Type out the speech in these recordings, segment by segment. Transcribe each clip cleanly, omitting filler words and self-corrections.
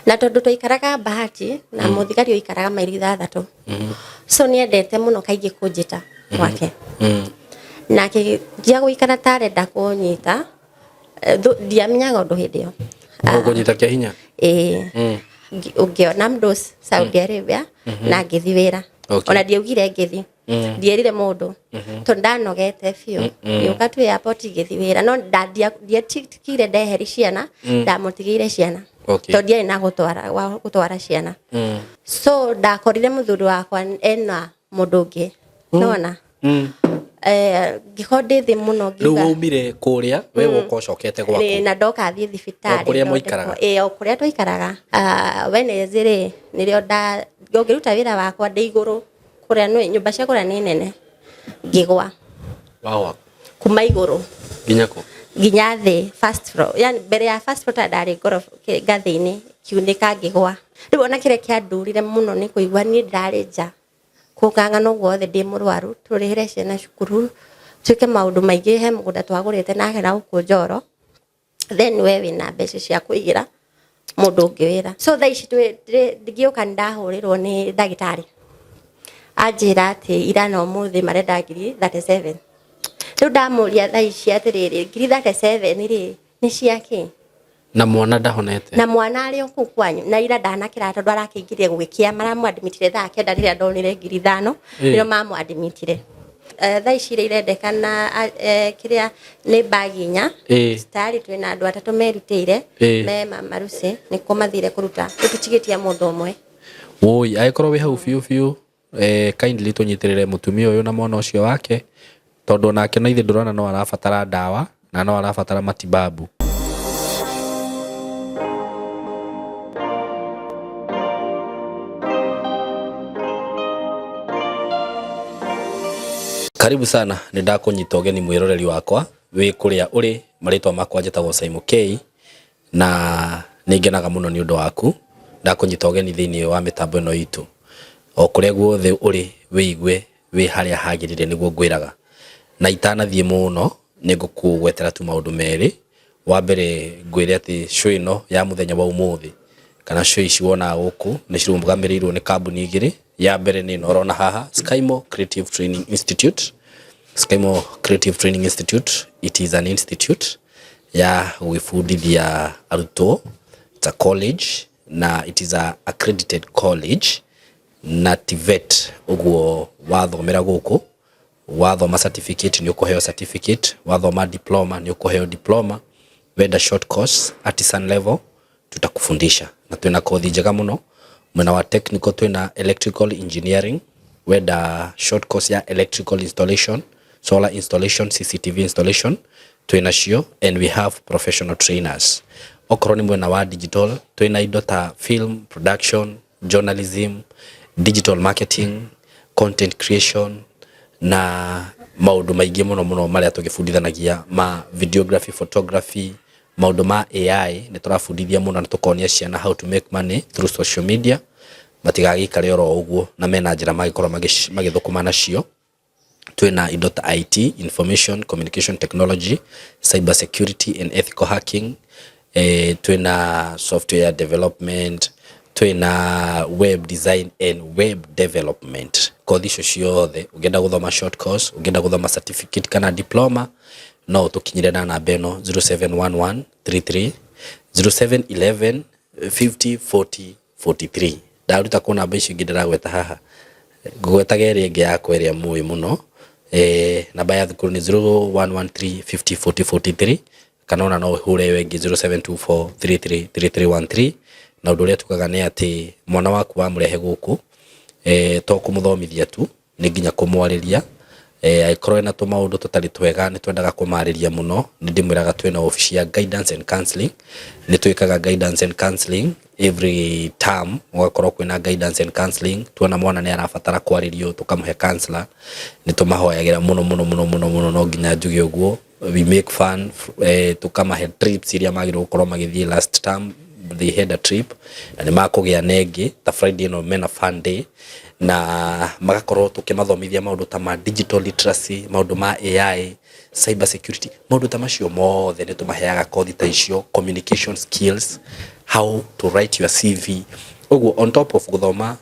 Na tondũ twaikaraga Bahati na mũthigari ũikaraga maili 6, so nĩendete mũno kaingĩ kũnjĩta gwake. Na akĩnjia gũikara ta arenda kũnyita. Ndiamenyaga ũndũ hĩndĩ ĩyo. Ũkũnyita kĩa hinya? Ĩĩ. Ngĩona mdos Saudi Arabia na ngĩthi wĩra. Ona ndiaugire ngĩthi, ndierire mũndũ tondũ ndanogete biũ. Ngĩũka tu airport, ngĩthi wĩra, no ndietikire ndeheri ciana, ndamũtigĩire ciana tondũ ndiarĩ na gũtwara wa gũtwara ciana. So ndakorire mũthuri wakwa ena mũndũ ũngĩ nona. Ngĩkorwo ndĩ thĩ mũno. Rĩu Ngiuga waumire kũrĩa we woka ũcokete Ĩĩ, gwaku? Na ndoka thiĩ thibitarĩ. O kũrĩa thondekwo. mũikaraga? Ĩĩ, o kũrĩa twaikaraga. Wednesday rĩ, nĩrĩo nda ngĩruta wĩra wakwa ndĩ igũrũ kũrĩa, nĩ nyũmba cia kũrĩa nĩ nene, ngĩgwa. Wagwa? Kuma igũrũ. Nginya kũ? Nginya thĩ, first floor, yani mbere ya first floor, ta ndarĩ ngoro ngathĩ-inĩ, kiunĩka, ngĩgwa. Rĩu ona kĩrĩa kĩandurire mũno nĩ kũigua niĩ ndarĩ nja kũng'ang'ana ũguo othe, ndĩ mũrwaru, tũrĩhĩre ciana cukuru, twĩke maũndũ maingĩ, he mũgũnda twagũrĩte nake na gũkũ Njoro, then we wĩna mbeca cia kũigĩra mũndũ ũngĩ wĩra. So thaa ici ngĩũka nĩ ndahũrĩrwo nĩ ndagĩtarĩ, anjĩra atĩ ira na ũmũthĩ marenda ngiri 37. Rĩu ndamũria thaa ici atĩrĩrĩ, ngiri 37 rĩ, nĩ cia kĩ? Na mwana ndahonete. Na mwana arĩ o kũu kwanyu, na ira ndanakĩra tondũ arakĩingĩrire gũgĩkĩa. Maramwadmitire thaa 9 rĩrĩa ndonire ngiri 5. Nĩrĩo mamwadmitire. Thaa ici iria irendekana, kĩrĩa nĩ bagi 4. Tayari twĩna andũ atatũ merutĩire. Me Mama Lucy nĩkuo mathire kũruta, rĩu tũtigĩtie mũndũ ũmwe. Woi, angĩkorwo wĩ hau biũ biũ, kindly tũnyitĩrĩre mũtumia ũyũ na mwana ũcio wake, tondũ onake na ithe ndũrona no arabatara ndawa na no arabatara matibabu. Karibu sana, nĩ ndakũnyita ũgeni mwĩroreri wakwa wĩ kũrĩa ũrĩ. Marĩtwa makwa njĩtagwo Simon K na nĩ ngenaga mũno nĩ ũndũ waku. Ndakũnyita ũgeni thĩinĩ wa mĩtambo ĩno itũ. O kũrĩa guothe ũrĩ, wĩigue wĩ harĩa hagĩrĩire nĩguo ngwĩraga. Na itanathiĩ mũno, nĩ ngũkũgwetera tu maũndũ merĩ. Wa mbere, ngwĩre atĩ show ĩno ya mũthenya wa ũmũthĩ kana show ici wonaga gũkũ nĩ cirũgamĩrĩirwo nĩ kambuni igĩrĩ. Ya mbere nĩ ĩno ũrona haha, Skymo Creative Training Institute. Skymo Creative Training Institute, it is an institute ya gwĩbundithia arutwo. It's a college na it is a accredited college na TVET. Ũguo wathomera gũkũ, wathoma certificate nĩ ũkũheo certificate, wathoma diploma nĩ ũkũheo diploma, wenda short course, artisan level, tutakufundisha. Na twĩna kothi njega mũno mwena wa technical. Twĩna electrical engineering, wenda short course ya electrical installation, solar installation, CCTV installation, twĩna cio, and we have professional trainers. Okorwo nĩ mwena wa digital, twĩna indo ta film production, journalism, digital marketing, content creation na maũndũ maingĩ mũno mũno marĩa tũgĩbundithanagia ma videography, photography, maũndũ ma AI. Nĩ tũrabundithia mũno na tũkonia ciana how to make money through social media, matigagĩikare oro ũguo na mena njĩra mangĩkorwo magĩthũkũma nacio. Twĩna indo ta IT, information communication technology, cyber security and ethical hacking, twĩna software development, twĩna web design and web development. Kothi icio ciothe, ũngĩenda gũthoma short course, ũngĩenda gũthoma certificate kana diploma, no ũtũkinyĩre na namba ĩno, 0711 33 0711 50 40 43. Ndaruta kũ namba icio ingĩ ndĩragweta haha? Ngũgwetaga ĩrĩa ĩngĩ yakwa ĩrĩa mũĩ mũno. Namba ya thukuru nĩ 0113 50 40 43, kana ona no ũhũre ĩyo ĩngĩ, 0724 33 3313. Na ũndũ ũrĩa tugaga nĩ atĩ mwana waku wamũrehe gũkũ, to kũmũthomithia tu, nĩ nginya kũmwarĩria. Angĩkorwo ena tũmaũndũ tũtarĩ twega, nĩ twendaga kũmarĩria mũno. Nĩ ndĩmwĩraga twĩna obici ya guidance and counseling. Nĩ twĩkaga guidance and counseling every term, gũgakorwo kwĩna guidance and counseling. Tuona mwana nĩ arabatara kwarĩrio, tũkamũhe counselor. Nĩ tũmahoyagĩra mũno mũno mũno mũno mũno, no nginya njuge ũguo. We make fun, tukamahe trips iria magĩrĩirwo gũkorwo magĩthiĩ. Last term they had a trip na nĩ makũgĩa na ĩngĩ ta Friday ĩno, mena fun day, na magakorwo tũkĩmathomithia maũndũ ta ma digital literacy, maũndũ ma AI, Cyber security, maũndũ ta macio mothe nĩ tũmaheaga kothi ta icio, communication skills, how to write your CV. Ũguo on top of gũthoma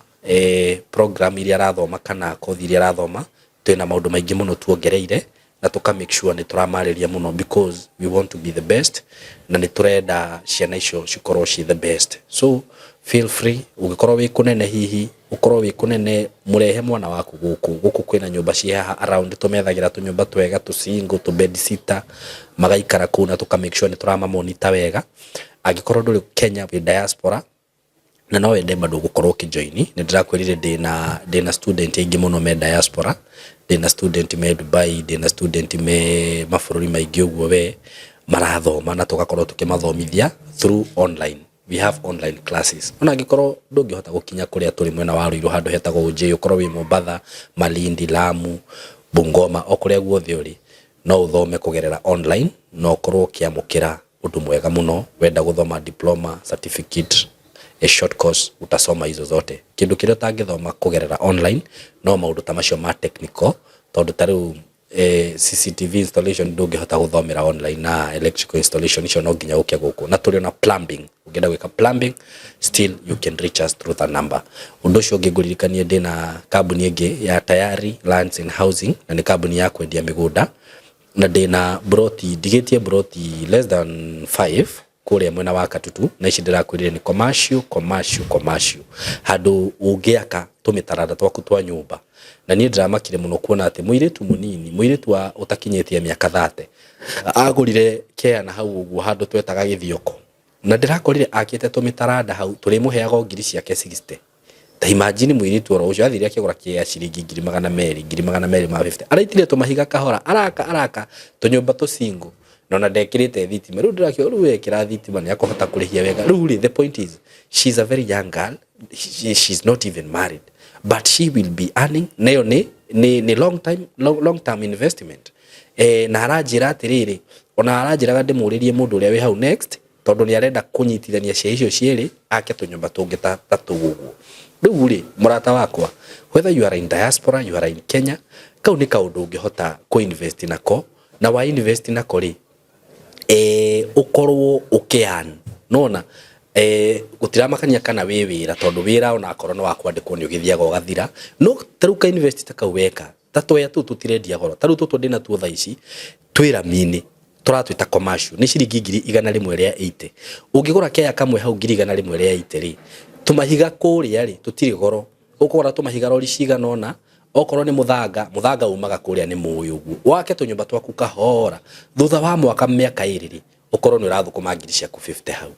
program iria arathoma kana kothi iria arathoma, twĩna maũndũ maingĩ mũno tuongereire na tũka make sure nĩ tũramarĩria mũno, because we want to be the best na nĩ tũrenda ciana icio cikorwo ci the best. So feel free, ũngĩkorwo wĩ kũnene, hihi ũkorwo wĩ kũnene, mũrehe mwana waku gũkũ. Gũkũ kwĩna nyũmba ciĩ haha around, tũmethagĩra tũnyũmba twega, tũsingle, tũ bed sitter, magaikara kũu na tũka make sure nĩ tũramamonita wega. Angĩkorwo ndũrĩ Kenya, wĩ diaspora na no wende bado gũkorwo ũkĩjoin, nĩ ndĩrakwĩrire ndĩna student aingĩ mũno me diaspora, ndĩna student me Dubai, ndĩna student me mabũrũri maingĩ ũguo we marathoma, na tũgakorwo tũkĩmathomithia through online. We have online classes. Ona angĩkorwo ndũngĩhota gũkinya kũrĩa tũrĩ mwena wa Ruiru, handũ hetagwo Ũnjĩ, ũkorwo wĩ Mombatha, Malindi, Lamu, Bungoma, o kũrĩa guothe ũrĩ, no ũthome kũgerera online na ũkorwo ũkĩamũkĩra ũndũ mwega mũno. Wenda gũthoma diploma, certificate, a short course, utasoma hizo zote. Kĩndũ kĩrĩa ũtangĩthoma kũgerera online no maũndũ ta macio ma technical, tondũ ta rĩu CCTV installation ndũngĩhota gũthomera online, na electrical installation, icio no nginya ũke gũkũ. Na tũrĩ ona plumbing, ũngĩenda gwĩka plumbing, still you can reach us through that number. Ũndũ ũcio ũngĩ ngũririkanie, ndĩna kambuni ĩngĩ ya Tayari Lands and Housing, na nĩ kambuni ya kwendia mĩgũnda, na ndĩna broti, ndigĩtie broti less than 5 kũrĩa mwena wa Katutu. Na ici ndĩrakwĩrire nĩ commercial, commercial, commercial, handũ ũngĩaka tũmĩtaranda twaku twa nyũmba. Na niĩ ndĩramakire mũno kuona atĩ mũirĩtu mũnini, mũirĩtu wa ũtakinyĩtie mĩaka 30, agũrire kea na hau ũguo handũ twetaga Gĩthioko, na ndĩrakorire akĩte tũmĩtaranda hau tũrĩmũheaga o ngiri ciake 60. Ta imagine, mũirĩtu oro ũcio athire akĩgũra kĩa ciringi 200,000, 250,000, araitire tũmahiga kahora, araka araka tũnyũmba tũsingle, na ona ndekĩrĩte thitima. Rĩu ndĩrakĩo, rĩu ekĩra thitima nĩ akũhota kũrĩhia wega. Rĩu rĩ, the point is, she's a very young girl. She's not even married, but she will be earning. Nayo nĩ long time, long, long term investment. Na aranjĩra atĩrĩrĩ, ona aranjĩraga ndĩmũrĩrie mũndũ ũrĩa wĩ hau next, tondũ nĩ arenda kũnyitithania cia icio cierĩ ake tũnyũmba tũngĩ ta tũu ũguo. Rĩu rĩ, mũrata wakwa, whether you are in diaspora, you are in Kenya, kau nĩ kaũndũ ũngĩhota kũ-invest nako, na wa invest nako rĩ, ũkorwo ũkĩan nona gũtiramakania kana wĩ wĩra, tondũ wĩra ona akorwo nĩ wa kwandĩkwo nĩ ũgĩthiaga ũgathira. No ta rĩu ka invest ta kau weka, ta twea tũu tũtirendia goro, ta rĩu tũtũ ndĩna tuo thaa ici twĩ rami-inĩ, tũratwĩta commercial, nĩ ciringi 180,000. Ũngĩgũra kea kamwe hau 180,000 rĩ, tũmahiga kũrĩa rĩ tũtirĩ goro, ũkũgũra tũmahiga rori cigana ũna. Okorwo nĩ mũthanga, mũthanga umaga kũrĩa nĩ mũĩ ũguo, wake tũnyũmba twaku kahora, thutha wa mwaka, mĩaka 2 rĩ, ũkorwo nĩ ũrathũkũma ngiri ciaku 50 hau.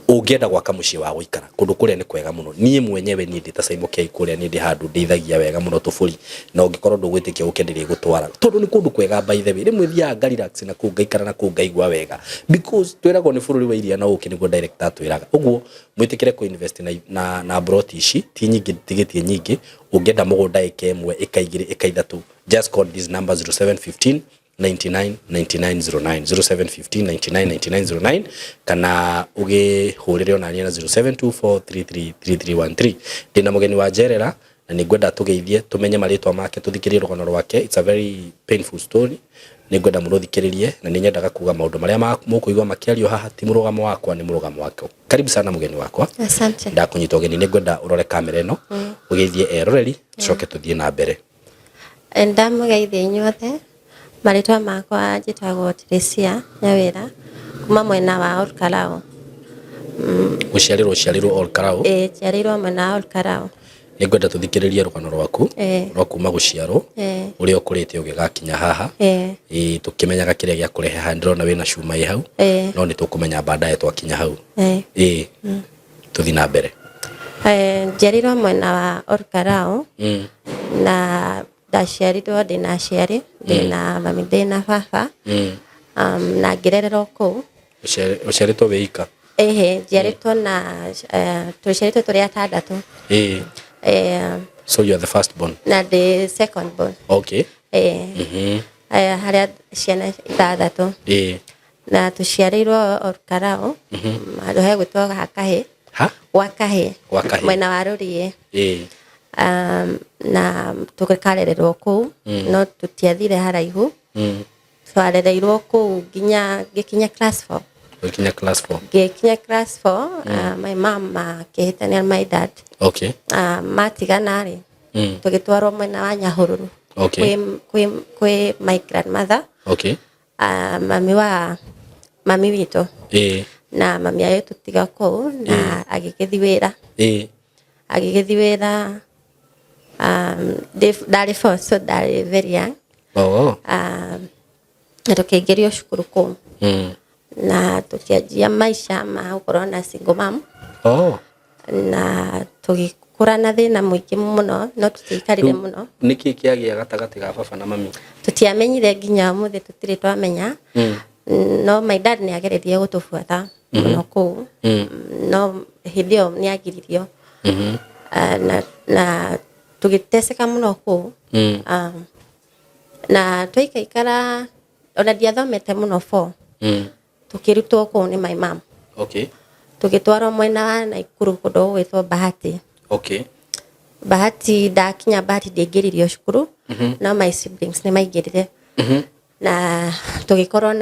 Ũngĩenda gwaka mũciĩ wa gũikara, kũndũ kũrĩa nĩ kwega mũno. Niĩ mwenyewe, niĩ ndĩ ta Simon K, kũrĩa nĩ ndĩ handũ ndĩithagia wega mũno tũbũri, na ũngĩkorwo ndũgwĩtĩkia, ũke ndĩrĩgũtwara, tondũ nĩ kũndũ kwega. By the way, rĩmwe thiaga ngarelax na kũu, ngaikara na kũu, ngaigua wega, because twĩragwo nĩ bũrũri wa iria na ũkĩ, nĩguo director atwĩraga ũguo. Mwĩtĩkĩre kũ invest na broti ici ti nyingĩ, tigĩtie nyingĩ. Ũngĩenda mũgũnda ĩka 1, ĩka 2, ĩka 3, just call this number, 0715 99 99 09, 0715 99 99 09, kana ũgĩhũrĩre onaniĩ na 0724333313. Ndĩna mũgeni wa njerera na nĩ ngwenda tũgeithie, tũmenye marĩtwa make, tũthikĩrĩrie rũgano rwake. It's a very painful story. Nĩ ngwenda mũrũthikĩrĩrie, na nĩ nyendaga kuga maũndũ marĩa mũkũigua makĩario haha ti mũrũgamo wakwa, nĩ mũrũgamo wake. Karibu sana, mũgeni wakwa. Asante. Ndakũnyita ũgeni, nĩ ngwenda ũrore kamera ĩno, ũgeithie eroreri, tũcoke tũthiĩ na mbere. Ndamũgeithia inyuothe. Marĩtwa makwa njĩtagwo Teresia Nyawĩra, kuma mwena wa Olkalou. Gũciarĩrwo ũciarĩrwo Olkalou? Ĩĩ, njiarĩirwo mwena wa Olkalou. Nĩ ngwenda tũthikĩrĩrie rũgano rwaku rwa kuma gũciarwo, ũrĩa ũkũrĩte ũgĩgakinya haha. Ĩĩ, tũkĩmenyaga kĩrĩa gĩakũrehe haha. Ndĩrona wĩna cuma ĩ hau, no nĩ tũkũmenya baadaye twakinya hau. Ĩĩ, tũthiĩ na mbere. Njiarĩirwo mwena wa Olkalou na ndaciarirwo ndĩna aciari, ndĩna mami, ndĩna baba, na ngĩrererwo kũu. Ũciarĩtwo wĩ ika? Ĩhĩ, njiarĩtwo na tũciarĩtwo tũrĩ atandatũ. So you are the first born? Na ndĩ second born. Harĩa ciana ithathatũ. Na tũciarĩirwo Olkalou, handũ hegwĩtwo Hakahĩ. Ha? Gwa Kahĩ. Gwa Kahĩ. Mwena wa Rũriĩ. Na tũkarererwo kũu, no tũtiathire haraihu. Twarereirwo kũu nginya ngĩkinya class 4. Ũgĩkinya class 4. Ngĩkinya class 4, my mom akĩhĩtania na my dad. Matigana rĩ, tũgĩtwarwo mwena wa Nyahururu kwĩ my grandmother, mami wa mami witũ, na mami agĩtũtiga kũu na agĩgĩthiĩ wĩra. Agĩgĩthiĩ wĩra, ndarĩ four, so ndarĩ very young. Na tũkĩingĩrio cukuru kũu na tũkĩanjia maica ma gũkorwo na single mom, na tũgĩkũra na thĩna mũingĩ mũno, no tũtiaikarire mũno. Nĩkĩ kĩagĩa gatagatĩ ga baba na mami? Tũtiamenyire, nginya ũmũthĩ tũtirĩ twamenya. No my dad nĩ ageririe gũtũbuata mũno kũu, no hĩndĩ ĩyo nĩ agiririo. Na tũgĩteceka mũno kũu. Na twaikaikara, ona ndiathomete mũno four, tũkĩrutwo kũu nĩ my mom. Tũgĩtwarwo mwena wa Naikuru kũndũ gũgwĩtwo Bahati. Bahati, ndakinya Bahati ndiaingĩririo cukuru, no my siblings nĩ maingĩrire. Na tũgĩkorwo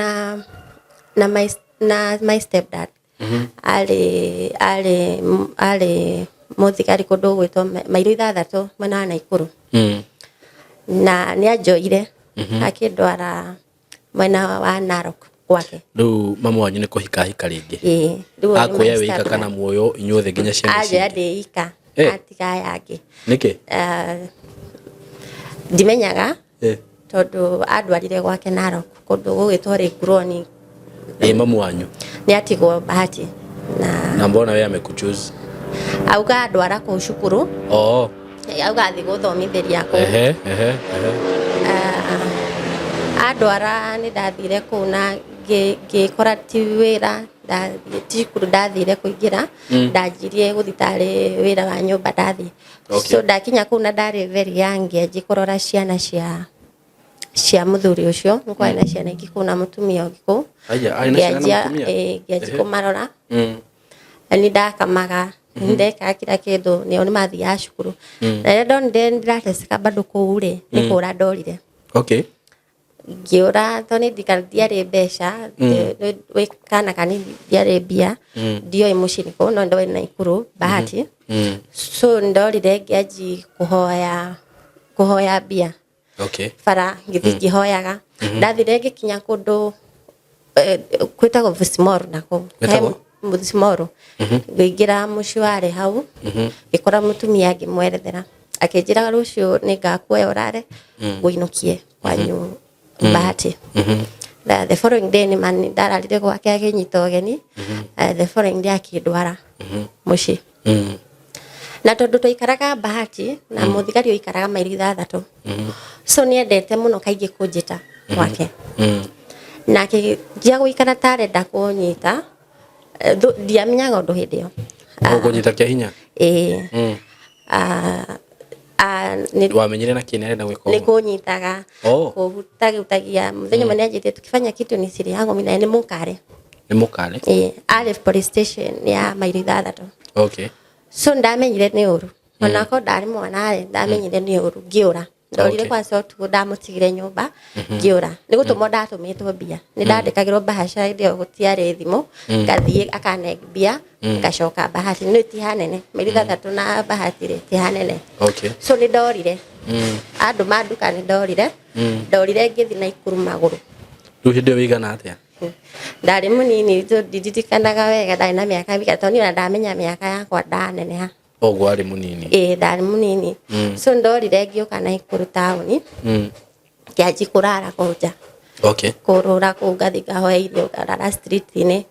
na my stepdad arĩ mũthigari kũndũ gũgwĩtwo Mairo 6 mwena wa Naikuru. Na nĩ anjoire akĩndwara mwena wa Narok gwake. Rĩu mamu wanyu nĩ kũhika hika rĩngĩ? Ĩĩ, rĩu ũyũ nĩ Akuoya my wĩ ika stepdad. kana muoyo inyuothe nginya ciana ici Anjoya ingĩ? ndĩ ika. Atiga aya angĩ. Nĩkĩ? Ndimenyaga tondũ andwarire gwake Narok kũndũ gũgwĩtwo Rĩnguroni. Ĩ mamu wanyu? Nĩ atigwo Bahati na Na mbona we amekuchoose? Auga andwara kũu cukuru. Auga athiĩ gũthomithĩria kũu. Ehe ehe ehe Andwara nĩ ndathire kũu na ngĩkora ti wĩra ti cukuru ndathire kũingĩra. Ndanjirie gũthiĩ tarĩ wĩra wa nyũmba ndathiĩ. So ndakinya kũu na ndarĩ very young, ngĩanjia kũrora ciana cia mũthuri ũcio. Nĩ kwarĩ na ciana ingĩ kũu na mũtumia ũngĩ kũu. Aya, arĩ na ciana na Ngĩanjia mũtumia? Ngĩanjia kũmarora. Na nĩ ndakamaga, nĩ ndekaga kila kĩndũ, nĩo nĩ mathiaga cukuru. Na rĩrĩa ndonire nĩ ndĩrateceka bado kũu rĩ, nĩ kũra ndorire. Ngĩũra tondũ nĩ ndiarĩ mbeca. Wĩ kana kanini, ndiarĩ mbia. Ndioĩ mũciĩ nĩ kũ, no ndoĩ Naikuru Bahati. So ndorire ngĩanji kũhoya mbia bara, ngĩthiĩ ngĩhoyaga. Ndathire ngĩkinya kũndũ kwĩtagwo Busimoru na kũu. Gwĩtagwo? Busimoru. Ngĩingĩra mũciĩ warĩ hau, ngĩkora mũtumia, ngĩmwerethera, akĩnjĩra rũciũ nĩ ngakuoya ũrare, ngũinũkie kwanyu Bahati. Na the following day nĩ ndararire gwake, akĩnyita ũgeni. The following day akĩndwara mũciĩ. Na tondũ twaikaraga Bahati na mũthigari ũikaraga maili 6, so nĩ endete mũno kaingĩ kũnjĩta gwake. Na akĩnjia gũikara ta arenda kũnyita. Ndiamenyaga ũndũ hĩndĩ ĩyo. Ũkũnyita kĩa hinya? Ĩĩ. Wamenyire na kĩ nĩ arenda gwĩka Nĩ ũguo? Kũnyitaga, kũhutagutagia. Mũthenya ũmwe nĩ anjĩtire tukifanya kitu ni siri yangu mimi na nĩ mũkare. Nĩ mũkare? Ĩĩ, arĩ police station ya maili 6. So ndamenyire nĩ ũru, onakorwo ndarĩ mwana rĩ, ndamenyire nĩ ũru, ngĩũra. Ndorire kwanza ũtukũ, ndamũtigire nyũmba ngĩũra. Nĩ gũtũmwo ndatũmĩtwo mbia, nĩ ndandĩkagĩrwo mbahaca. Hĩndĩ ĩyo gũtiarĩ thimũ. Ngathiĩ akane mbia, ngacoka Bahati. Nĩ ti hanene, maili 6 na Bahati rĩ, ti hanene. So nĩ ndorire. Andũma nduka, nĩ ndorire. Ndorire ngĩthiĩ Naikuru magũrũ. Rĩu hĩndĩ ĩyo wĩigana atĩa? Ndarĩ mũnini, ndirikanaga wega ndarĩ na mĩaka mĩigana, tondũ niĩ ona ndamenya mĩaka yakwa ndaneneha. Ũguo warĩ mũnini? Ĩĩ, ndarĩ mũnini. So ndorire ngĩũka Naikuru taũni, ngĩanji kũrara kũu nja. Kũrũra kũu, ngathiĩ ngahoya irio, ngarara street-inĩ.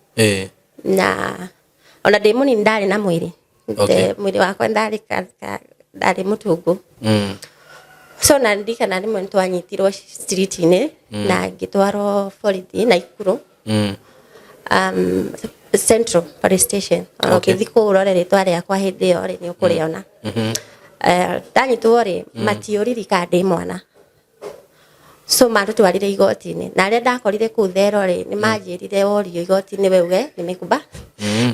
Na ona ndĩ mũnini ndarĩ na mwĩrĩ. Mwĩrĩ wakwa ndarĩ mũtungu. So na ndirikana rĩmwe nĩ twanyitirwo street-inĩ na ngĩtwarwo borithi Naikuru, Central Police Station. Ona ũkĩthiĩ kũu ũrore rĩtwa rĩakwa hĩndĩ ĩyo rĩ, nĩ ũkũrĩona. Ndanyitwo rĩ, matiũriri kana ndĩ mwana, so matũtwarire igoti-inĩ, na arĩa ndakorire kũu thero rĩ, nĩ manjĩrire worio igoti-inĩ we uge nimekuba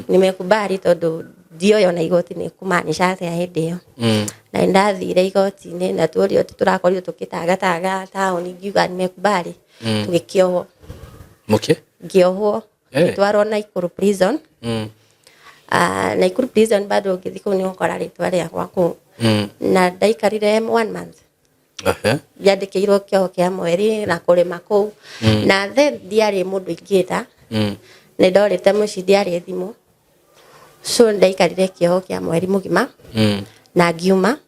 nimekubali, tondũ ndioĩ ona igoti nĩ kũmaanisha atĩa hĩndĩ ĩyo. Na nĩ ndathire igoti-inĩ na tuorio tũrakorirwo tũkĩtangatanga taũni, ngiuga nimekubali. Tũgĩkĩohwo. Mũkĩ? Ngĩohwo. Eh. Ngĩtwarwo Naikuru prison. Ah, Naikuru prison bado ũngĩthiĩ kũu nĩ ũgũkora rĩtwa rĩakwa kũu. Na ndaikarire one month. Njandĩkĩirwo kĩoho kĩa mweri na kũrĩma kũu. Na then ndiarĩ mũndũ ingĩta. Nĩ ndorĩte mũciĩ, ndiarĩ thimũ, so ndaikarire kĩoho kĩa mweri mũgima. Na ngiuma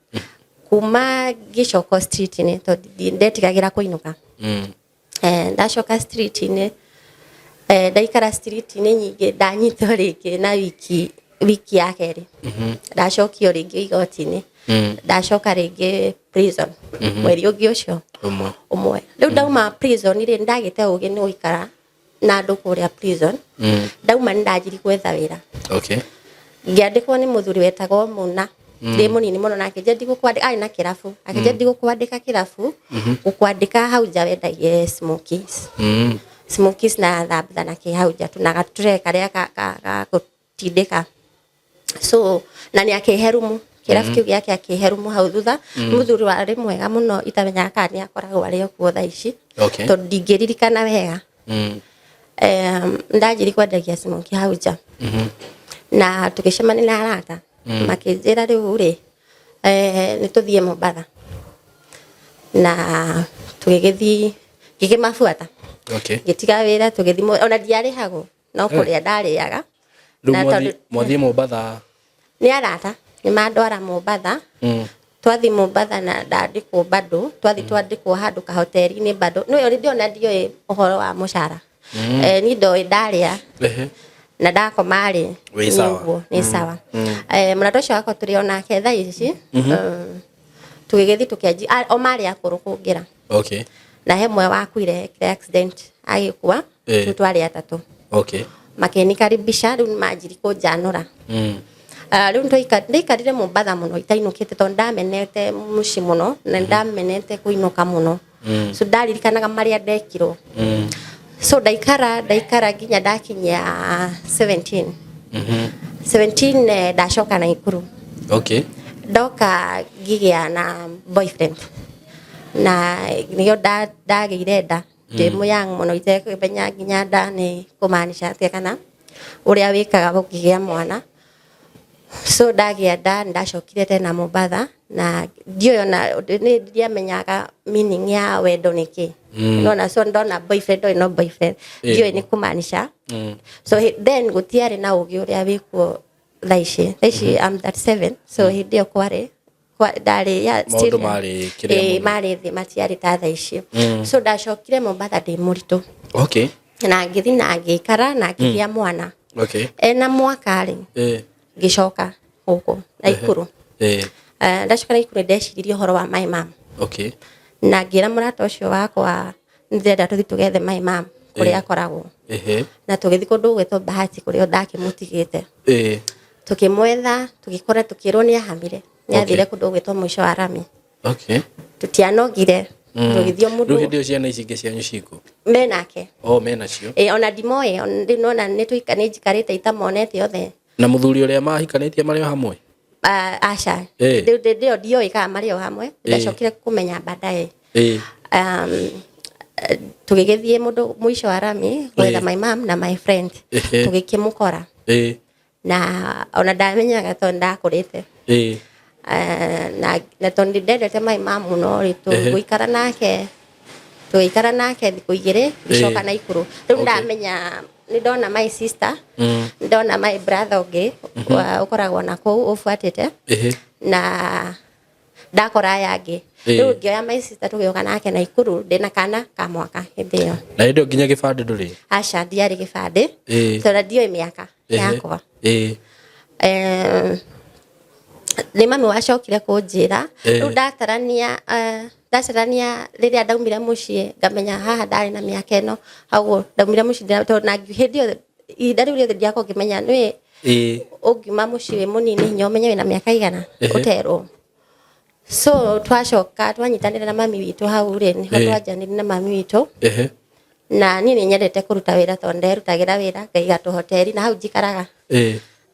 kuma ngĩcoka street-inĩ tondũ ndetigagĩra kũinũka. Ndacoka street-inĩ, ndaikara street-inĩ nyingĩ, ndanyitwo rĩngĩ na wiki ya kerĩ ndacokio rĩngĩ igoti-inĩ. Ndacoka rĩngĩ prison mweri ũngĩ ũcio. Ũmwe. Ũmwe. Rĩu ndauma prison rĩ, ndagĩte ũgĩ nĩ gũikara na andũ kũrĩa prison. Ndauma nĩ ndanjiri gwetha wĩra. Ngĩandĩkwo nĩ mũthuri wetagwo Muna ndĩ mũnini mũno, na akĩnjia ndigũkwandĩka, arĩ na kĩrabu, akĩnjia ndigũkwandĩka kĩrabu, gũkwandĩka hau nja wendagie smokies. Smokies na thambutha na kĩ hau nja tu na gatũre karĩa ga gũtindĩka. So na nĩ akĩhe rumu kĩrabu kĩu gĩake, akĩhe rumu hau thutha. Mũthuri warĩ mwega mũno, itamenyaga kana nĩ akoragwo arĩ o kuo thaa ici, tondũ ndingĩririkana wega. Ndanjiri kwendagia smokie hau nja na tũgĩcemania na arata, makĩnjĩra rĩu rĩ, nĩ tũthiĩ Mombatha, na tũgĩgĩthiĩ, ngĩkĩmabuata. Ngĩtiga wĩra, tũgĩthiĩ ona ndiarĩhagwo no kũrĩa ndarĩaga. Rĩu Na mwathiĩ Mombatha? Nĩ arata nĩ mandwara Mombatha. Twathiĩ Mombatha na ndandĩkwo bado, twathiĩ twandĩkwo handũ kahoteri-inĩ bado nĩ ũrĩ ndĩona ndiũĩ ũhoro wa mũcara. Niĩ ndoĩ ndarĩa na ndakoma rĩ, Wĩ sawa. Nĩguo, nĩ sawa. Mũrata ũcio wakwa tũrĩ onake thaa ici. Tũgĩgĩthiĩ tũkĩanji o marĩ akũrũ kũngĩra. Na he mwe wakuire, ekire accident agĩkua. Rĩu twarĩ atatũ. Makĩnikaribisha, rĩu nĩmanjiri kũnjanũra. Ah, rĩu ndaikarire Mombatha mũno itainũkĩte tondũ ndamenete mũciĩ mũno na ndamenete kũinũka mũno. So ndaririkanaga marĩa ndekirwo. So ndaikara nginya ndakinyia 17. 17, ndacoka Naikuru. Ndoka ngĩgĩa na boyfriend na nĩyo ndagĩire nda ndĩ mũyang mũno, itekũmenya nginya nda nĩ kũmaanisha atĩa kana ũrĩa wĩkaga ũkĩgĩa mwana. So ndagĩa nda, ndacokire tena Mombatha na ndiũĩ ona nĩ ndiamenyaga meaning ya wendo nĩ kĩ. Nona so ndona boyfriend, ũyũ no boyfriend, ndiũĩ nĩ kũmaanisha. So then gũtiarĩ na ũgĩ ũrĩa wĩkuo thaa ici. Thaa ici I'm 37, so hĩndĩ ĩyo kwarĩ ndarĩ ya Maũndũ still marĩ kĩrĩa ĩĩ, mũno. Marĩ thĩ, matiarĩ ta thaa ici. So ndacokire Mombatha ndĩ mũritũ. Na ngĩthiĩ na ngĩikara na ngĩgĩa mwana. Ena mwaka rĩ, ngĩcoka gũkũ Naikuru. Ndacoka Naikuru ndeciririe ũhoro wa my mom. Na ngĩra mũrata ũcio wakwa nĩ ndĩrenda tũthiĩ tũgethe my mom kũrĩa akoragwo. Na tũgĩthiĩ kũndũ gwĩtwo Bahati kũrĩa ndakĩmũtigĩte. Tũkĩmwetha, tũgĩkora, tũkĩrwo nĩ ahamire, nĩ athire kũndũ gwĩtwo mũico wa rami. Tũtianogire, tũgĩthiĩ o Rĩu mũndũ. Hĩndĩ ĩyo ciana ici ingĩ cianyu ciku? Menake. Oh, menacio. Ĩ, ona ndimoĩ, ona rĩu nona nĩ tũika nĩ njikarĩte itamonete othe. Na mũthuri ũrĩa mahikanĩtie marĩ o hamwe? Ah, aca. Rĩu ndĩo ndioĩ kana marĩ o hamwe. Ndacokire kũmenya baadaye. Tũgĩgĩthiĩ mũndũ mũico wa rami gwetha my mom na my friend. Tũgĩkĩmũkora. Na ona ndamenyaga tondũ ndakũrĩte. Na tondũ ndendete my mom mũno rĩ, tũgĩikara nake, tũgĩikara nake thikũ 2, ngĩcoka Naikuru. Rĩu ndamenya nĩ ndona my sister, ndona my brother ũngĩ ũkoragwo na kũu ũbuatĩte. Na ndakora aya angĩ. Rĩu ngĩoya my sister tũgĩũka nake Naikuru ndĩna kana ka mwaka hĩndĩ ĩyo. Na hĩndĩ ĩyo nginya gĩbandĩ ndũrĩ? Aca, ndiarĩ gĩbandĩ. Tondũ ndiũĩ mĩaka yakwa. Nĩ mami wacokire kũnjĩra. Rĩu ndatarania rĩrĩa ndaumire mũciĩ, ngamenya haha ndarĩ na mĩaka ĩno, hau ndaumire mũciĩ tondũ na hĩndĩ ĩyo ihinda rĩu rĩothe ndiakorwo ngĩmenya nĩ ũngiuma mũciĩ wĩ mũnini hinya ũmenye wĩna mĩaka igana ũterwo. So twacoka twanyitanĩra na mami witũ hau rĩ, nĩho twanjanĩire na mami witũ. Na niĩ nĩ nyendete kũruta wĩra tondũ nderutagĩra wĩra, ngaiga tũhoteri na hau njikaraga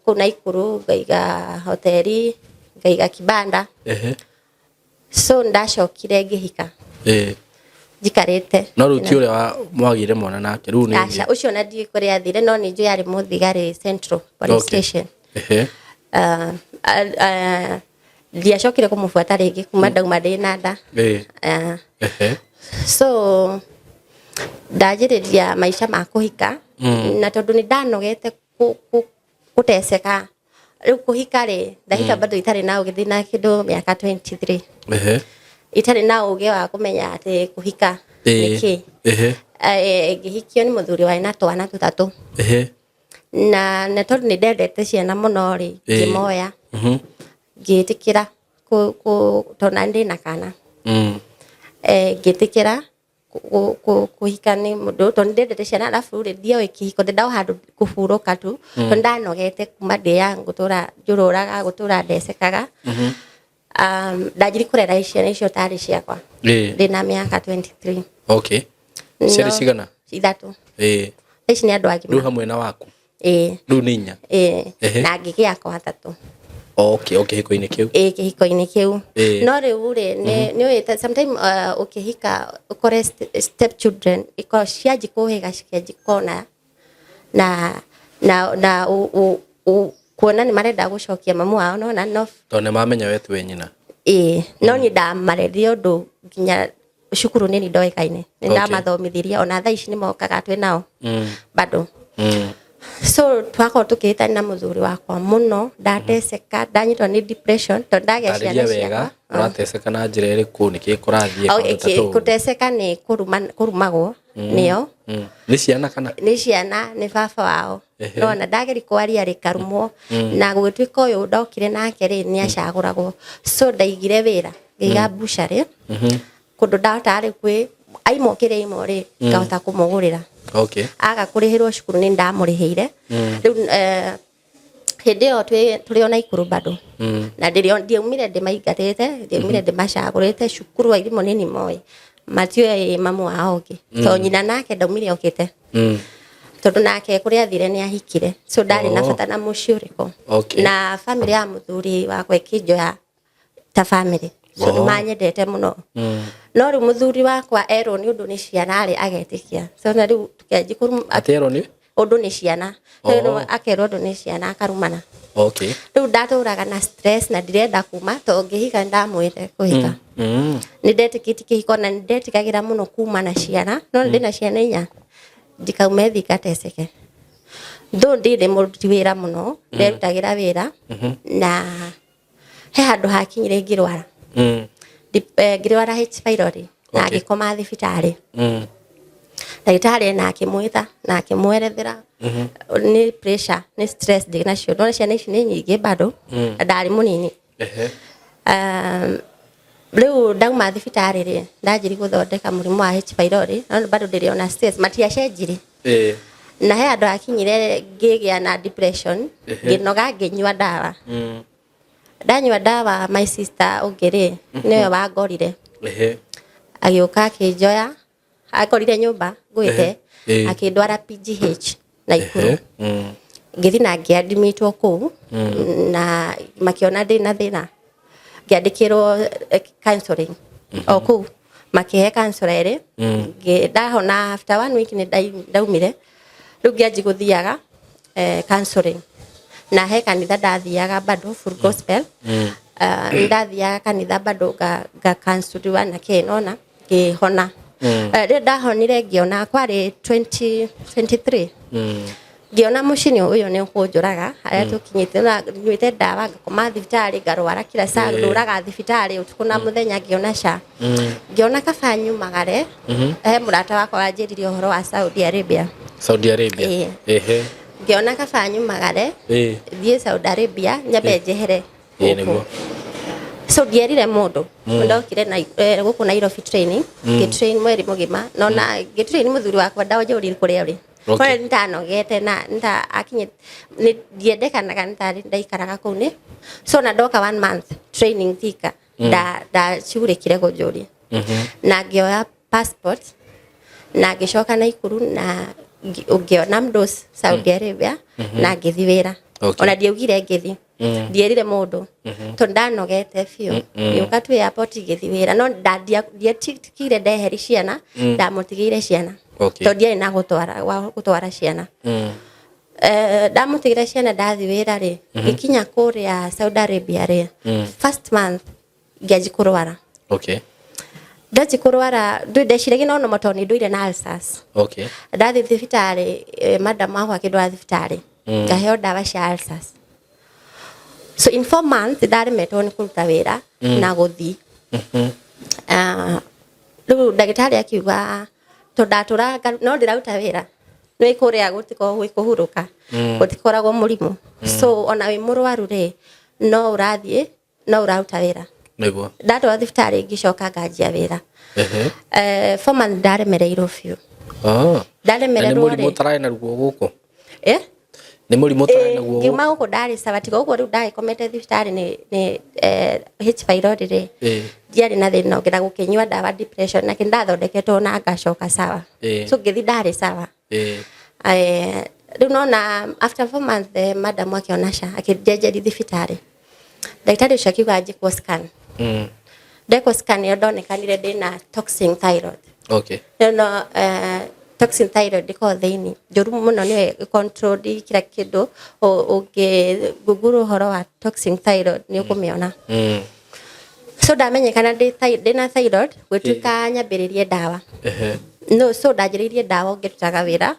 kũu Naikuru, ngaiga hoteri, ngaiga kibanda. So ndacokire ngĩhika. Njikarĩte. No rĩu ti ũrĩa mwagĩire mwana nake rĩu nĩ Aca, ũcio na ndiũĩ kũrĩa athire, no nĩ njũĩ arĩ mũthigari Central Police Station. Ndiacokire kũmũbuata rĩngĩ kuma ndauma ndĩ na nda. So ndanjĩrĩria maica ma kũhika, na tondũ nĩ ndanogete gũteceka rĩu kũhika rĩ, ndahika bado itarĩ na ũgĩ, ndĩna kĩndũ mĩaka 23, itarĩ na ũgĩ wa kũmenya atĩ kũhika nĩ kĩ. Ngĩhikio nĩ mũthuri warĩ na twana tũtatũ, na tondũ nĩ ndendete ciana mũno rĩ, ngĩmoya, ngĩtĩkĩra tondũ nani ndĩna kana. Ngĩtĩkĩra kũhika nĩ mũndũ tondũ nĩ ndendete ciana, arabu rĩ, ndioĩ kĩhiko, ndenda o handũ kũhurũka tu, tondũ ndanogete kuma ndĩ young gũtũra njũrũraga, gũtũra ndecekaga. Ndanjirie kũrera ciana icio tarĩ ciakwa ndĩna mĩaka 23. Okay, ciarĩ cigana? 3. Thaa ici nĩ andũ Rĩu agima. Hamwe na waku? Ĩĩ. Rĩu nĩ 4? Ĩĩ. Na ngĩgĩa akwa 3. Okay, kĩhiko-inĩ kĩu? Ĩĩ, kĩhiko-inĩ kĩu. No rĩu rĩ, nĩ ũĩ sometime ũkĩhika ũkore step children ikorwo cianji kũhĩga, cikanji kona na kuona nĩ marenda gũcokia mamu wao, nona no Tondũ nĩ mamenya we tiwe nyina. Ĩĩ, no niĩ ndamarerie ũndũ nginya cukuru nĩ ndoĩkaine, nĩ ndamathomithirie, ona thaa ici nĩ mokaga twĩ nao bado. So twakorwo tũkĩhĩtania na mũthuri wakwa mũno, ndateceka, ndanyitwo nĩ depression tondũ ndagĩa ciana Tarĩria wega. ciakwa. Ũrateceka na njĩra ĩrĩkũ? Nĩkĩ kũrathiĩ? Kaũndũ ta tũu. Kũteceka nĩ kũrumagwo nĩo. Nĩ ciana kana? Nĩ ciana, nĩ baba wao. Nona ndageri kwaria rĩkarumwo, na gũgĩtuĩka ũyũ ndokire nake rĩ, nĩ acagũragwo. So ndaigire wĩra, ngĩiga butchery, kũndũ ndahotaga rĩu kwĩ aimwo kĩrĩa aimwo rĩ, ngahota kũmũgũrĩra. Aga kũrĩhĩrwo cukuru nĩ ndamũrĩhĩire. Rĩu hĩndĩ ĩyo tũrĩ o Naikuru bado, na ndiaumire ndĩmaingatĩte, ndiaumire ndĩmacagũrĩte cukuru, airimũ nĩ nĩmoĩ, matiũĩ mamu wao ũngĩ, tondũ nyina nake ndaumire okĩte, tondũ nake kũrĩa athire nĩ ahikire, so ndarĩ na bata na mũciĩ ũrĩkũ. Na family ya mũthuri wakwa ĩkĩnjoya ta family, so nĩ manyendete mũno. No rĩu mũthuri wakwa erwo nĩ ũndũ nĩ ciana rĩ, agetĩkia. So na rĩu tũkĩanjia Atĩ erwo nĩ? Ũndũ nĩ ciana. Rĩu akerwo ũndũ nĩ ciana, akarumana. Rĩu ndatũraga na stress na ndirenda kuma, tondũ ngĩhika nĩ ndamwĩte kũhika. Nĩ ndetĩkĩtie kĩhiko na nĩ ndetigagĩra mũno kuma na ciana, no ndĩna ciana 4, ndikaume thiĩ ngateceke. Though ndirĩ mũruti wĩra mũno, nderutagĩra wĩra, na he handũ hakinyire ngĩrwara. Ngĩrwara H pylori na ngĩkoma thibitarĩ. Ndagĩtarĩ na akĩmwĩta na akĩmwerethera nĩ pressure, nĩ stress ndĩ nacio, ndona ciana ici nĩ nyingĩ bado, na ndarĩ mũnini. Rĩu ndauma thibitarĩ rĩ, ndanjirie gũthondeka mũrimũ wa H pylori, no bado ndĩrĩ ona stress matiacenjirie. Na he handũ hakinyire ngĩgĩa na depression, ngĩnoga, ngĩnyua ndawa. Ndanyua ndawa, my sister ũngĩ rĩ, nĩwe wangorire. Agĩũka akĩnjoya, akorire nyũmba ngwĩte, akĩndwara PGH Naikuru. Ngĩthiĩ na ngĩadmitwo kũu, na makĩona ndĩna thĩna, ngĩandĩkĩrwo counseling o kũu, makĩhe counselor erĩ. Ndahona after one week nĩ ndaumire. Rĩu ngĩanjia gũthiaga counseling, na he kanitha ndathiaga bado, Full Gospel. Nĩ ndathiaga kanitha bado nga counseliwa na kĩ, nona ngĩhona. Rĩrĩa ndahonire, ngĩona kwarĩ 2023, ngĩona mũciĩ ũyũ nĩ ũkũnjũraga harĩa tũkinyĩte, na nyuĩte ndawa, ngakoma thibitarĩ, ngarwara kila saa, ndũraga thibitarĩ ũtukũ na mũthenya. Ngĩona ca, ngĩona kaba nyumagare. He mũrata wakwa wanjĩrire ũhoro wa Saudi Arabia. Saudi Arabia? Ĩĩ. Ngĩona kaba nyumagare, thiĩ Saudi Arabia, nyambe njehere gũkũ. So ndierire mũndũ. Ndokire na gũkũ Nairobi training, ngĩtrain mweri mũgima, no na ngĩtrain mũthuri wakwa ndanjũrire kũrĩa ũrĩ. Kũrĩa nĩndanogete na nĩta akinye nĩ ndiendekanaga, nĩtarĩ ndaikaraga kũu nĩ so na ndoka one month training Thika, ndacugurĩkire kũnjũria, na ngĩoya passport na ngĩcoka Naikuru na ngĩona mdos Saudi Arabia na ngĩthi wĩra. Ona ndiaugire ngĩthi. Ndierire mũndũ tondũ ndanogete biũ. Ngĩũka tu airport ngĩthiĩ wĩra, no ndietikire ndeheri ciana, ndamũtigĩire ciana tondũ ndiarĩ na gũtwara wa gũtwara ciana. Ndamũtigĩra ciana ndathiĩ wĩra rĩ, ngĩkinya kũrĩa Saudi Arabia rĩ, first month ngĩanji kũrwara. Ndanji kũrwara, ndeciragia no noma tondũ nĩ ndũire na ulcers. Ndathiĩ thibitarĩ, madam wakwa akĩndwara thibitarĩ, ngaheo ndawa cia ulcers. So in 4 months ndaremetwo nĩ kũruta wĩra na gũthiĩ. Ah, rĩu ndagĩtarĩ akiuga tondũ ndatũraga no ndĩraruta wĩra, nĩ kũrĩa gũtikoragwo gwĩ kũhurũka, gũtikoragwo mũrimũ, so ona wĩ mũrwaru rĩ, no ũrathiĩ, no ũraruta wĩra. Ndatwara thibitarĩ, ngĩcoka nganjia wĩra. 4 months ndaremereirwo biũ. Oh. Na nĩ Ndaremererwo mũrimũ rĩ, ũtararĩ naguo gũkũ? Eh? Nĩ mũrimũ ũtararĩ naguo gũkũ? Ngiuma gũkũ ndarĩ sawa, tiga ũguo rĩu ndagĩkomete thibitarĩ nĩ H pylori rĩ, ndiarĩ na thĩna ũngĩ, na gũkĩnyua ndawa depression na ndathondeketwo na ngacoka sawa. So ngĩthiĩ ndarĩ sawa. Rĩu nona after 4 months, madam akĩona ca akĩnjenjeria thibitarĩ, ndagĩtarĩ ũcio akiuga njĩkwo scan. Ndekwo scan ĩyo ndonekanire ndĩna toxin thyroid. No toxin thyroid ĩkoragwo thĩinĩ njũru mũno, nĩyo control kila kĩndũ. Ũngĩ google ũhoro wa toxin thyroid nĩ ũkũmĩona. So ndamenyekana ndĩna thyroid, gwĩtuĩka nyambĩrĩrie ndawa. No so ndanjĩrĩirie ndawa ngĩrutaga wĩra.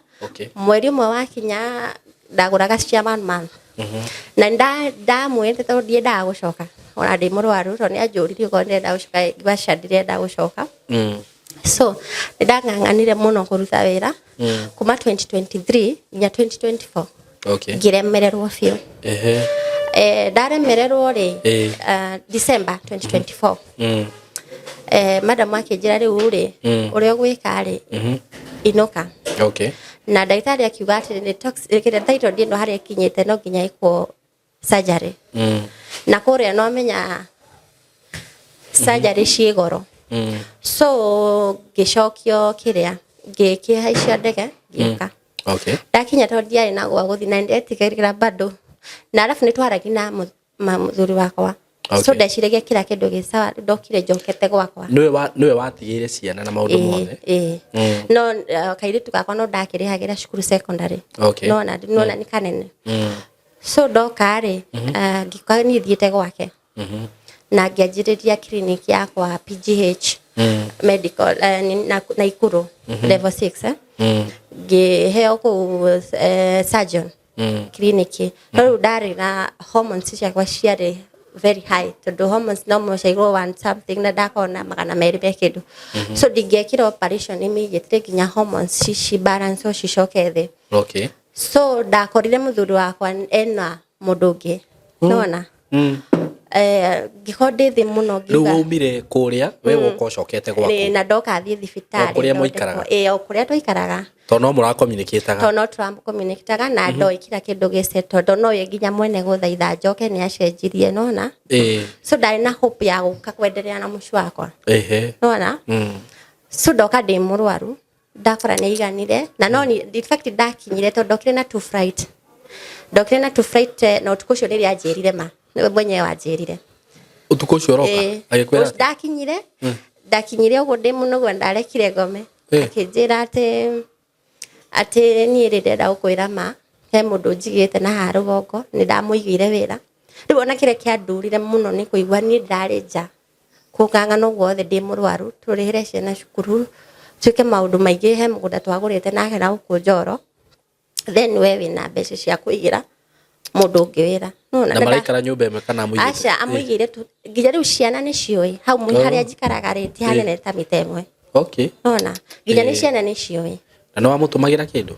Mweri ũmwe wakinya ndagũraga cia one month, na ndamwĩrĩte tondũ ndiendaga gũcoka ona ndĩ mũrwaru, tondũ nĩ anjũririe okorwo ndĩrenda gũcoka, ngiuga aca, ndirenda gũcoka. So nĩ ndang'ang'anire mũno kũruta wĩra kuma 2023 nginya 2024. Ngĩremererwo biũ. Ndaremererwo rĩ, December 2024, madam akĩnjĩra rĩu rĩ, ũrĩa ũgwĩka rĩ, inũka. Na ndagĩtarĩ akiuga atĩ nĩ kĩrĩa thyroid ĩno harĩa ĩkinyĩte no nginya ĩkwo surgery. Na kũrĩa no menya surgery ciĩ goro. So ngĩcokio kĩrĩa, ngĩkĩhaicia ndege ngĩũka. Ndakinya, tondũ ndiarĩ na gwa gũthiĩ na ndetigagĩra bado, na arabu nĩ twaragia na mũthuri wakwa, so ndeciragia kila kĩndũ gĩ sawa. Rĩu ndokire njokete gwakwa. Nĩwe watigĩire ciana na maũndũ mothe? Ĩĩ. No kairĩtu gakwa no ndakĩrĩhagĩra cukuru secondary. Nona nona nĩ kanene. So ndoka rĩ, ngĩka niĩ thiĩte gwake na ngĩanjĩrĩria clinic yakwa PGH medical, Naikuru level 6, eh? Ngĩheo kũu surgeon clinic, no rĩu ndarĩ na hormones ciakwa ciarĩ very high, tondũ hormones no mũcairwo one something na ndakorwo na 200 me kĩndũ, so ndingĩekire operation immediately nginya hormones ci balance cicoke thĩ. So ndakorire mũthuri wakwa ena mũndũ ũngĩ, nona ngĩkorwo ndĩ thĩ mũno. Rĩu Ngiuga waumire kũrĩa we woka ũcokete gwaku? Na ndoka thiĩ thibitarĩ. O kũrĩa mũikaraga? Ĩĩ, o kũrĩa twaikaraga. Tondũ no mũracommunicataga? Tondũ no tũracommunicataga na ndoĩ kila kĩndũ gĩce, tondũ no ye nginya mwene gũthaitha njoke nĩ acenjirie, nona. So ndarĩ na hope ya gũka kwenderea na mũciĩ wakwa. Nona. So ndoka ndĩ mũrwaru, ndakora nĩ aiganire na no in fact ndakinyire tondũ ndokire na two flight, ndokire na two flight, na ũtukũ ũcio nĩrĩa anjĩrire ma nĩwe mwenyewe wanjĩrire. Ũtukũ ũcio ũroka? Ĩĩ. Agĩkwĩra atĩa? Ndakinyire ũguo ndĩ mũnogu, ndarekire ngome. Akĩnjĩra atĩ niĩ rĩ, ndĩrenda gũkwĩra ma, he mũndũ njigĩte na haha rũgongo, nĩ ndamũigĩire wĩra. Rĩu ona kĩrĩa kĩandurire mũno nĩ kũigua niĩ ndarĩ nja kũng'ang'ana ũguo othe ndĩ mũrwaru, tũrĩhĩre ciana cukuru, twĩke maũndũ maingĩ, he mũgũnda twagũrĩte nake na gũkũ Njoro, then we wĩna mbeca cia kũigĩra mũndũ ũngĩ wĩra. Nĩwona? Na maraikara nyũmba ĩmwe kana amũigĩte? Aca, amũigĩire tu, nginya rĩu ciana nĩ ciũĩ hau harĩa njikaraga rĩ, ti hanene ta mita 1. Nona nginya nĩ ciana nĩ ciũĩ. Na nĩ wamũtũmagĩra kĩndũ?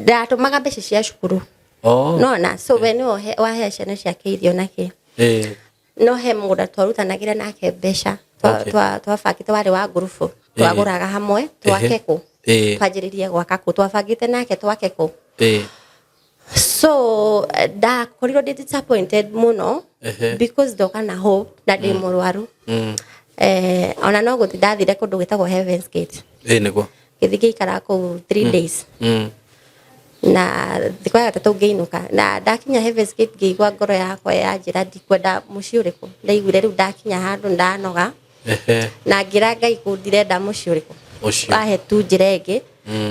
Ndatũmaga mbeca cia cukuru. Nona, so we nĩwe wahe ciana ciake irio na kĩ. No he mũgũnda twarutanagĩra nake mbeca, twabangĩte warĩ wa ngurubu, twagũraga hamwe twake kũ, twanjĩrĩrie gwaka kũ, twabangĩte nake twake kũ. So ndakorirwo ndĩ disappointed mũno because ndoka na hope na ndĩ mũrwaru. Ona no gũthiĩ ndathire kũndũ gwĩtagwo Heavens Gate. Ĩĩ nĩguo. Ngĩthiĩ ngĩikara kũu 3 days. Na thikũ ya gatatũ ngĩinũka, na ndakinya Heavens Gate ngĩigua ngoro yakwa yanjĩra ndikwenda mũciĩ ũrĩkũ. Ndaiguire rĩu ndakinya handũ ndanoga. Na ngĩra Ngai kũ ndirenda mũciĩ ũrĩkũ. Ũcio. Wahe tu njĩra ĩngĩ.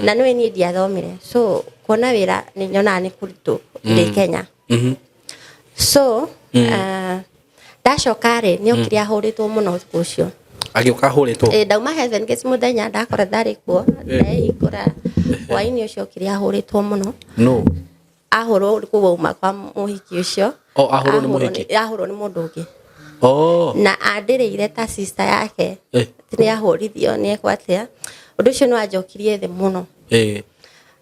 Na nĩwe niĩ ndiathomire, so kuona wĩra nĩ nyonaga nĩ kũritũ ndĩ Kenya. So ndacoka rĩ, nĩ okire ahũrĩtwo mũno ũtukũ ũcio. Agĩũka ahũrĩtwo? Ĩ, ndauma Heaven Gate mũthenya ndakora ndarĩ kuo, ndehingũra hwainĩ ũcio okire ahũrĩtwo mũno. No. Ahũrwo kũu auma kwa mũhiki ũcio. Oh, ahũrwo nĩ mũhiki? Ahũrwo nĩ mũndũ ũngĩ. Oh. Na andĩrĩire ta sister yake. Atĩ nĩ ahũrithio nĩ ekwo atĩa. Ũndũ ũcio nĩ wanjokirie thĩ mũno.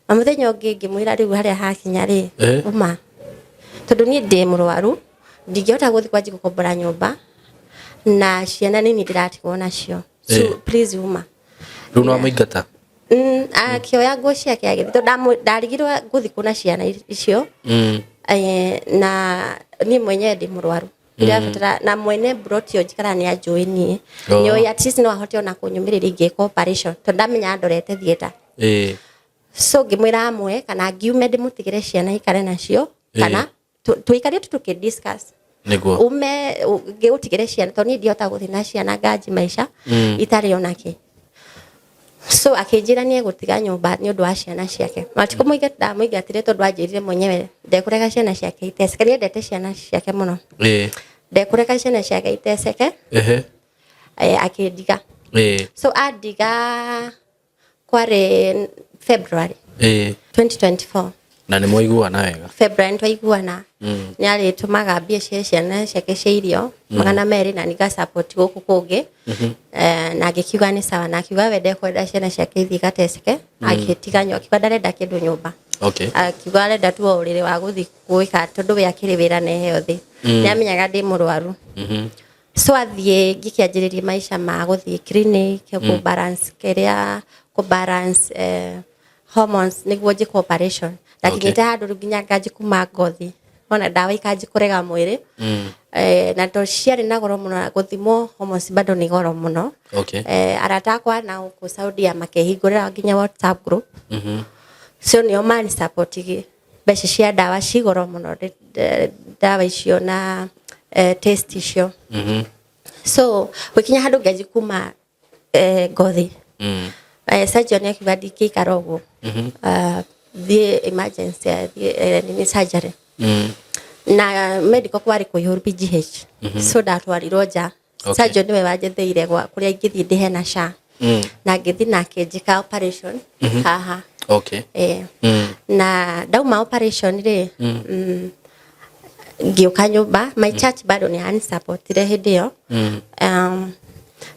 Na mũthenya ũngĩ ngĩmwĩra rĩu harĩa hakinya rĩ, uma. Tondũ niĩ ndĩ mũrwaru, ndingĩhota gũthiĩ kwanjia gũkombora nyũmba, na ciana nini ndĩratigwo nacio. So, please uma. Rĩu nĩ wamũingata? Akĩoya nguo ciake agĩthiĩ, tondũ ndarigirwo ngũthiĩ kũ na ciana icio. Na niĩ mwenyewe ndĩ mũrwaru. Ndĩrabatara, na mwene mburoti ĩyo njikaraga nĩ anjũĩ niĩ. Nĩoĩ at least no ahote ona kũnyũmĩrĩria ingĩka operation, tondũ ndamenya andorete theatre. So ngĩmwĩra amwe kana ngiume ndĩmũtigĩre ciana ikare nacio, kana tũikare tu tũkĩ discuss. Nĩguo. Ume ngĩgũtigĩre ciana, tondũ niĩ ndihota gũthiĩ na ciana nganji maica itarĩ ona kĩ. So akĩnjĩra nĩ egũtiga nyũmba nĩ ũndũ wa ciana ciake. Na ti kũmũingata ndamũingatire, tondũ anjĩrire mwenyewe ndekũreka ciana ciake iteceke. Nĩ endete ciana ciake mũno. Ndekũreka ciana ciake iteceke. Akĩndiga. So andiga kwarĩ February 2024. Na nĩ mwaiguana wega? February nĩ twaiguana. Nĩ arĩtũmaga mbia cia ciana ciake cia irio 200, na niga support gũkũ kũngĩ. Na ngĩkiuga nĩ sawa, na akiuga we ndekwenda ciana ciake ithiĩ igateceke. Agĩtiga nyũmba, akiuga ndarenda kĩndũ nyũmba. Akiuga arenda tu o ũrĩrĩ wa gũthiĩ gwĩka, tondũ we akĩrĩ wĩra na eheo thĩ. Nĩ amenyaga ndĩ mũrwaru. So athiĩ ngĩkĩanjĩrĩria maica ma gũthiĩ clinic, kũ balance kĩrĩa, kũ balance hormones nĩguo njĩkwo operation. Ndakinyĩte handũ rĩu nginya nganji kuma ngothi, ona ndawa ikanji kũrega mwĩrĩ. Na to ciarĩ na goro mũno, gũthimwo hormones bado nĩ goro mũno. Arata akwa na gũkũ Saudia makĩhingũrĩra nginya WhatsApp group. So nĩo mani support mbeca cia ndawa ci goro mũno, ndawa icio na test icio. So gũkinya handũ nganji kuma ngothi. Surgeon akiuga ndingĩikara ũguo. Thiĩ emergency, thiĩ nini surgery. Na medical kwarĩ kũihũru PGH. So ndatwarirwo nja. Surgeon nĩwe wanjetheire gwa kũrĩa ingĩthiĩ ndĩhe na SHA. Na ngĩthiĩ na akĩnjĩka operation haha. Na ndauma operation rĩ, ngĩũka nyũmba, my church bado nĩ yanisupportire hĩndĩ ĩyo.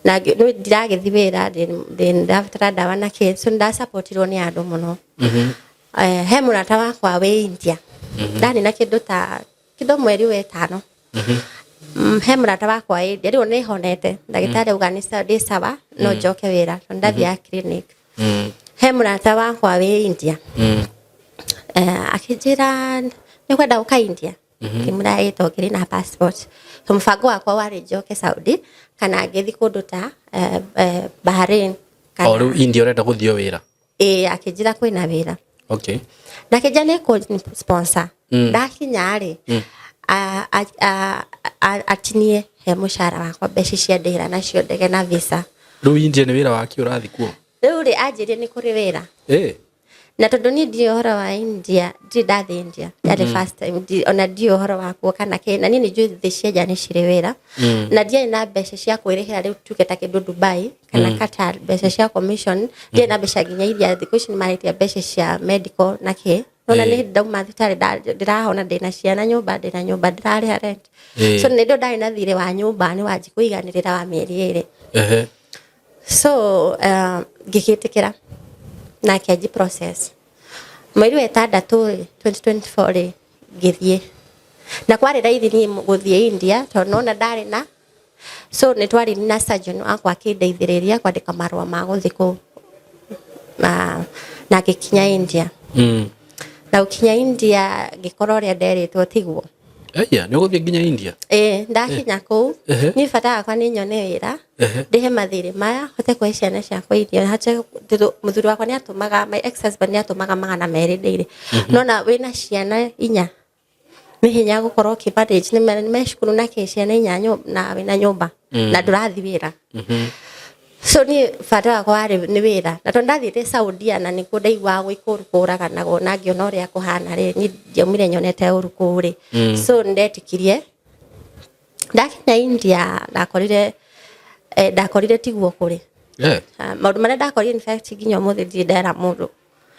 Na nĩ ndiragĩthiĩ wĩra, ndĩrabatara ndawa na kĩ, so nĩndasupportirwo nĩ andũ mũno. He mũrata wakwa wĩ India. Ndarĩ na kĩndũ ta kĩndũ mweri wa ĩtano. He mũrata wakwa wĩ India, rĩu nĩ honete, ndagĩtarĩ auga nĩ ndĩ sawa, no njoke wĩra, tondũ ndathiaga clinic. He mũrata wakwa wĩ India. Akĩnjĩra nĩ ũkwenda gũka India? Ngĩmwĩra ĩ, tondũ ngĩrĩ na passport. So mũbango wakwa warĩ njoke Saudi kana ngĩthiĩ kũndũ ta Bahrain. Kana O rĩu India ũrenda gũthiĩ o wĩra? Ĩ, akĩnjĩra kwĩna wĩra. Na akĩnjĩra nĩ kũ sponsor. Ndakinya rĩ, atinie he mũcara wakwa mbeca cia ndĩhĩra nacio ndege na visa. Rĩu India nĩ wĩra wake ũrathiĩ kuo? Rĩu rĩ, anjĩrire nĩ kũrĩ wĩra. Na tondũ niĩ ndiũĩ ũhoro wa India, ndirĩ ndathiĩ India, yarĩ first time, ona ndiũĩ ũhoro wakuo kana kĩ, na niĩ nĩ njũĩ thĩ cia nja nĩ cirĩ wĩra. Na ndiarĩ na mbeca cia kwĩrĩhĩra rĩu tuge ta kĩndũ Dubai kana Qatar, mbeca cia commission, ndiarĩ na mbeca nginya iria thikũ ici nĩ marĩtia mbeca cia medical na kĩ. Nona nĩ ndauma thibitarĩ ndĩrahona, ndĩna ciana nyũmba, ndĩna nyũmba ndĩrarĩha rent. So nĩ ndarĩ na thirĩ wa nyũmba nĩ wanji kũiganĩrĩra wa mĩeri 2. So ngĩgĩtĩkĩra na akĩanji process. Mweri wa ĩtandatũ rĩ, 2024 rĩ, ngĩthiĩ. Na kwarĩ raithi niĩ gũthiĩ India tondũ nona ndarĩ na, so nĩ twarĩ na surgeon wakwa akĩndeithĩrĩria kwandĩka marũa ma gũthiĩ kũu. Na ngĩkinya India. Na gũkinya India ngĩkora ũrĩa nderĩtwo tiguo. Aya, nĩ ũgũthiĩ nginya India? Ĩĩ, ndakinya kũu niĩ bata wakwa nĩ nyone wĩra, ndĩhe mathirĩ maya, hote kũhe ciana ciakwa irio, hote tondũ mũthuri wakwa nĩ atũmaga, my ex husband nĩ atũmaga 200 daily. Nona wĩna ciana inya nĩ hinya gũkorwo ũkĩ manage, nĩ me cukuru na kĩ, ciana inya na wĩna nyũmba na ndũrathiĩ wĩra. So niĩ bata wakwa warĩ nĩ wĩra, na tondũ ndathiĩte Saudia na nĩkuo ndaiguaga gwĩ kũũru kũraganagwo na ngĩona ũrĩa kũhana rĩ, niĩ ndiaumire nyonete ũru kũu rĩ. So nĩndetĩkirie. Ndakinya India ndakorire ndakorire tiguo kũrĩ. Ah, maũndũ marĩa ndakorire, in fact nginya ũmũthĩ ndirĩ ndera mũndũ.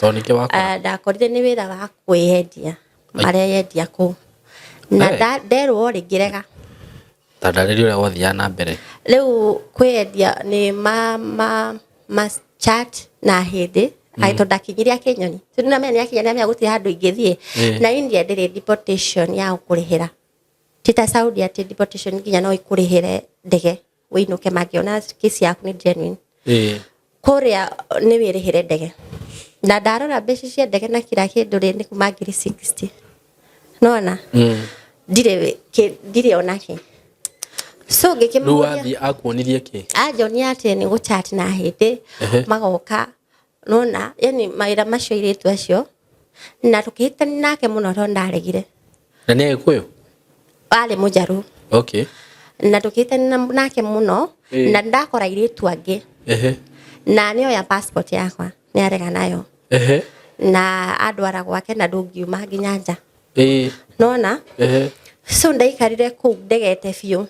Tondũ nĩkĩ wakora? Ah, ndakorire nĩ wĩra wa kwĩyendia, mareyendia kũu. Na nderwo rĩ, ngĩrega. Ta ndarĩria ũrĩa gwathiaga na mbere. Rĩu kwĩyendia nĩ ma chat na hĩndĩ tondũ ndakinyire akĩnyoni, tondũ nĩamenya nĩakinya, nĩamenya gũtirĩ handũ ingĩthiĩ. Na India ndĩrĩ deportation ya gũkũrĩhĩra, ti ta Saudi atĩ deportation nginya no ĩkũrĩhĩre ndege wĩinũke mangĩona kesi yaku nĩ genuine. Kũrĩa nĩ wĩrĩhĩre ndege, na ndarora mbeca cia ndege na kila kĩndũ rĩ, nĩ kuma ngiri 60, nona ndirĩ ndirĩ ona kĩ. So Rĩu ngĩkĩmũria. Wathiĩ akuonirie kĩ? Anjonia atĩ nĩ gũchat na hĩndĩ magoka, nona yani mawĩra macio airĩtu acio, na tũkĩhĩtania nake mũno tondũ ndaregire. Na nĩ Agĩkũyũ? Arĩ mũnjaruo. Na tũkĩhĩtania nake mũno. Na ndakora airĩtu angĩ na nĩoya passport yakwa, nĩ arega nayo na andwara gwake na ndũngiuma nginya nja. Nona so ndaikarire kũu ndegete biũ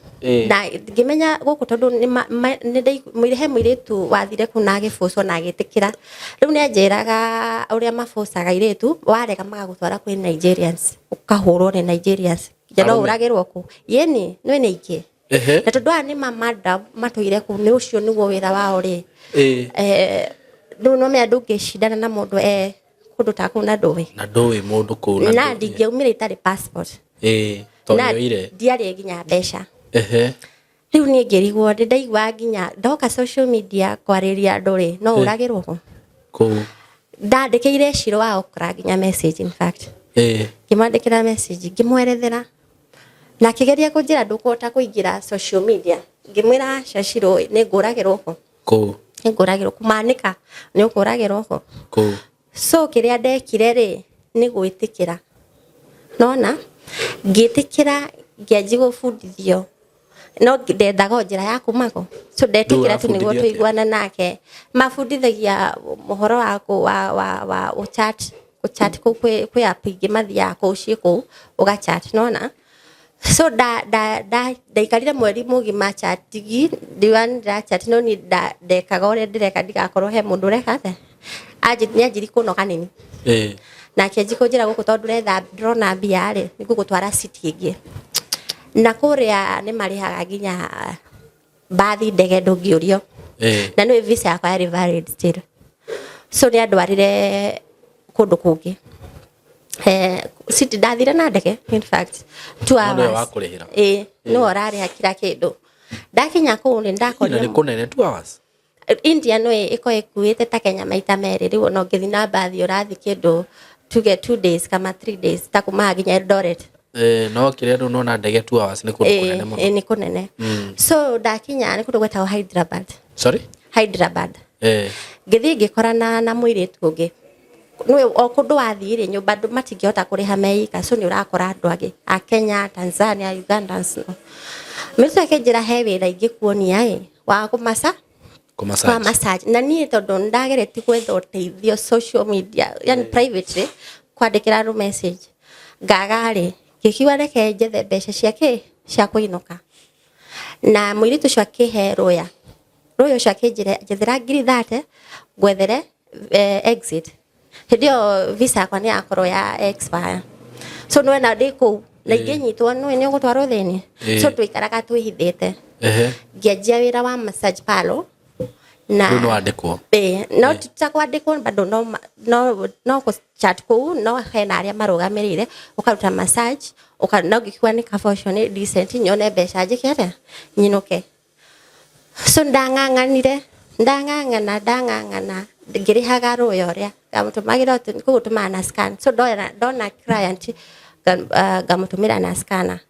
na ngĩmenya gũkũ tondũ he mũirĩtu wathire kũu na agĩbũcwo na agĩtĩkĩra. Rĩu nĩ anjĩraga ũrĩa mabũcaga airĩtu, warega magagũtwara kwĩ Nigerians, ũkahũrwo nĩ Nigerians nginya no Arũme. ũragĩrwo kũu, yeni nĩ nĩ aingĩ. Na tondũ aya nĩ mamada matũire kũu, nĩ ũcio nĩguo wĩra wao rĩ. Rĩu no menya ndũngĩcindana na mũndũ kũndũ ta kũu na ndũĩ. Na ndũĩ mũndũ kũu na na ndingĩaumire itarĩ passport. Tondũ Na nĩoire. Ndiarĩ nginya mbeca. Rĩu niĩ ngĩrigwo, nĩ ndaigua nginya ndoka social media kwarĩria andũ rĩ, no ũragĩrwo kũ. Kũu. Ndandĩkĩire Shiro wa Okra nginya message, in fact. Ngĩmwandĩkĩra message ngĩmwerethera na akĩgeria kũnjĩra ndũkũhota kũingĩra social media. Ngĩmwĩra aca Shiro, nĩ ngũragĩrwo kũ. Kũu. Nĩ ngũragĩrwo kũmaanĩka, nĩ ũkũragĩrwo kũ. Kũu. So kĩrĩa ndekire rĩ, nĩ gwĩtĩkĩra, nona ngĩtĩkĩra, ngĩanjia gũbundithio, no ndethaga o njĩra ya kumako. So ndetĩkĩra tu nĩguo Ũrabundithio atĩa? Tũiguana nake. Mabundithagia ũhoro wa kũ- wa wa wa ũchat, gũchat kũu kwĩ app ingĩ mathiaga kũu, ciĩ kũu ũgachat, nona. So nda nda nda ndaikarire mweri mũgima chatigi, ndiuga nĩ ndĩrachat, no niĩ ndekaga ũrĩa ndĩreka ndigakorwo he mũndũ ũreka atĩa. Nĩ anjirie kũnoga nĩni na akĩanjia kũnjĩra gũkũ tondũ ndĩretha ndĩrona mbia rĩ, nĩ ngũgũtwara city ĩngĩ, na kũrĩa nĩ marĩhaga nginya mbathi, ndege ndũngĩũrio. Na nĩ visa yakwa yarĩ valid still, so nĩ andwarire kũndũ kũngĩ, city ndathire na ndege, in fact 2 No nĩwe hours. wakũrĩhĩra? Ĩĩ, nĩwe ũrarĩha kila kĩndũ. Ndakinya kũu nĩ Na ndakorire nĩ kũnene, 2 hours. India no ĩkorwo ĩkuĩte ta Kenya maita merĩ. Rĩu ona ũngĩthiĩ na mbathi ũrathiĩ kĩndũ tuge 2 days kama 3 days, ta kuma haha nginya Eldoret. No kĩrĩa rĩu nona ndege 2 hours nĩ kũndũ kũnene mũno. Ĩĩ, nĩ kũnene. So ndakinya nĩ kũndũ gwetagwo Hyderabad. Sorry? Hyderabad. Ngĩthiĩ ngĩkorana na mũirĩtu ũngĩ. Nĩwe o kũndũ wathiĩ rĩ, nyũmba andũ matingĩhota kũrĩha meika, so nĩ ũrakora andũ angĩ a Kenya, Tanzania, Ugandans. No mũirĩtu akĩnjĩra he wĩra ingĩkuonia ĩ wa kũmaca wa Kũmassage. Massage. Na niĩ tondũ nĩndageretie gwetha ũteithio social media, yani privately kwandĩkĩra andũ message ngaga rĩ, ngĩkiuga reke njethe mbeca cia kĩ cia kũinũka. Na mũirĩtu ũcio akĩhe rũya, rũya ũcio akĩnjĩra njethera ngiri 30 ngwethere exit. Hĩndĩ ĩyo visa yakwa nĩ yakorwo ya expire, so nĩwe na ndĩ kũu na ingĩnyitwo nĩwe nĩ ũgũtwarwo thĩinĩ. So twaikaraga twĩhithĩte. Ngĩanjia wĩra wa massage parlour na Rĩu nĩ wandĩkwo? Ĩĩ, no ti ta kwandĩkwo bado, no kũ chat kũu, no hena arĩa marũgamĩrĩire, ũkaruta massage ũka, no ngĩkiuga nĩ kaba ũcio nĩ decent, nyone mbeca njĩke atĩa, nyinũke. So ndang'ang'anire, ndang'ang'ana, ndang'ang'ana ngĩrĩhaga rũya ũrĩa ndamũtũmagĩra, kũu ũtũmaga na scan. So ndona client. Ngamũtũmĩra na scanner.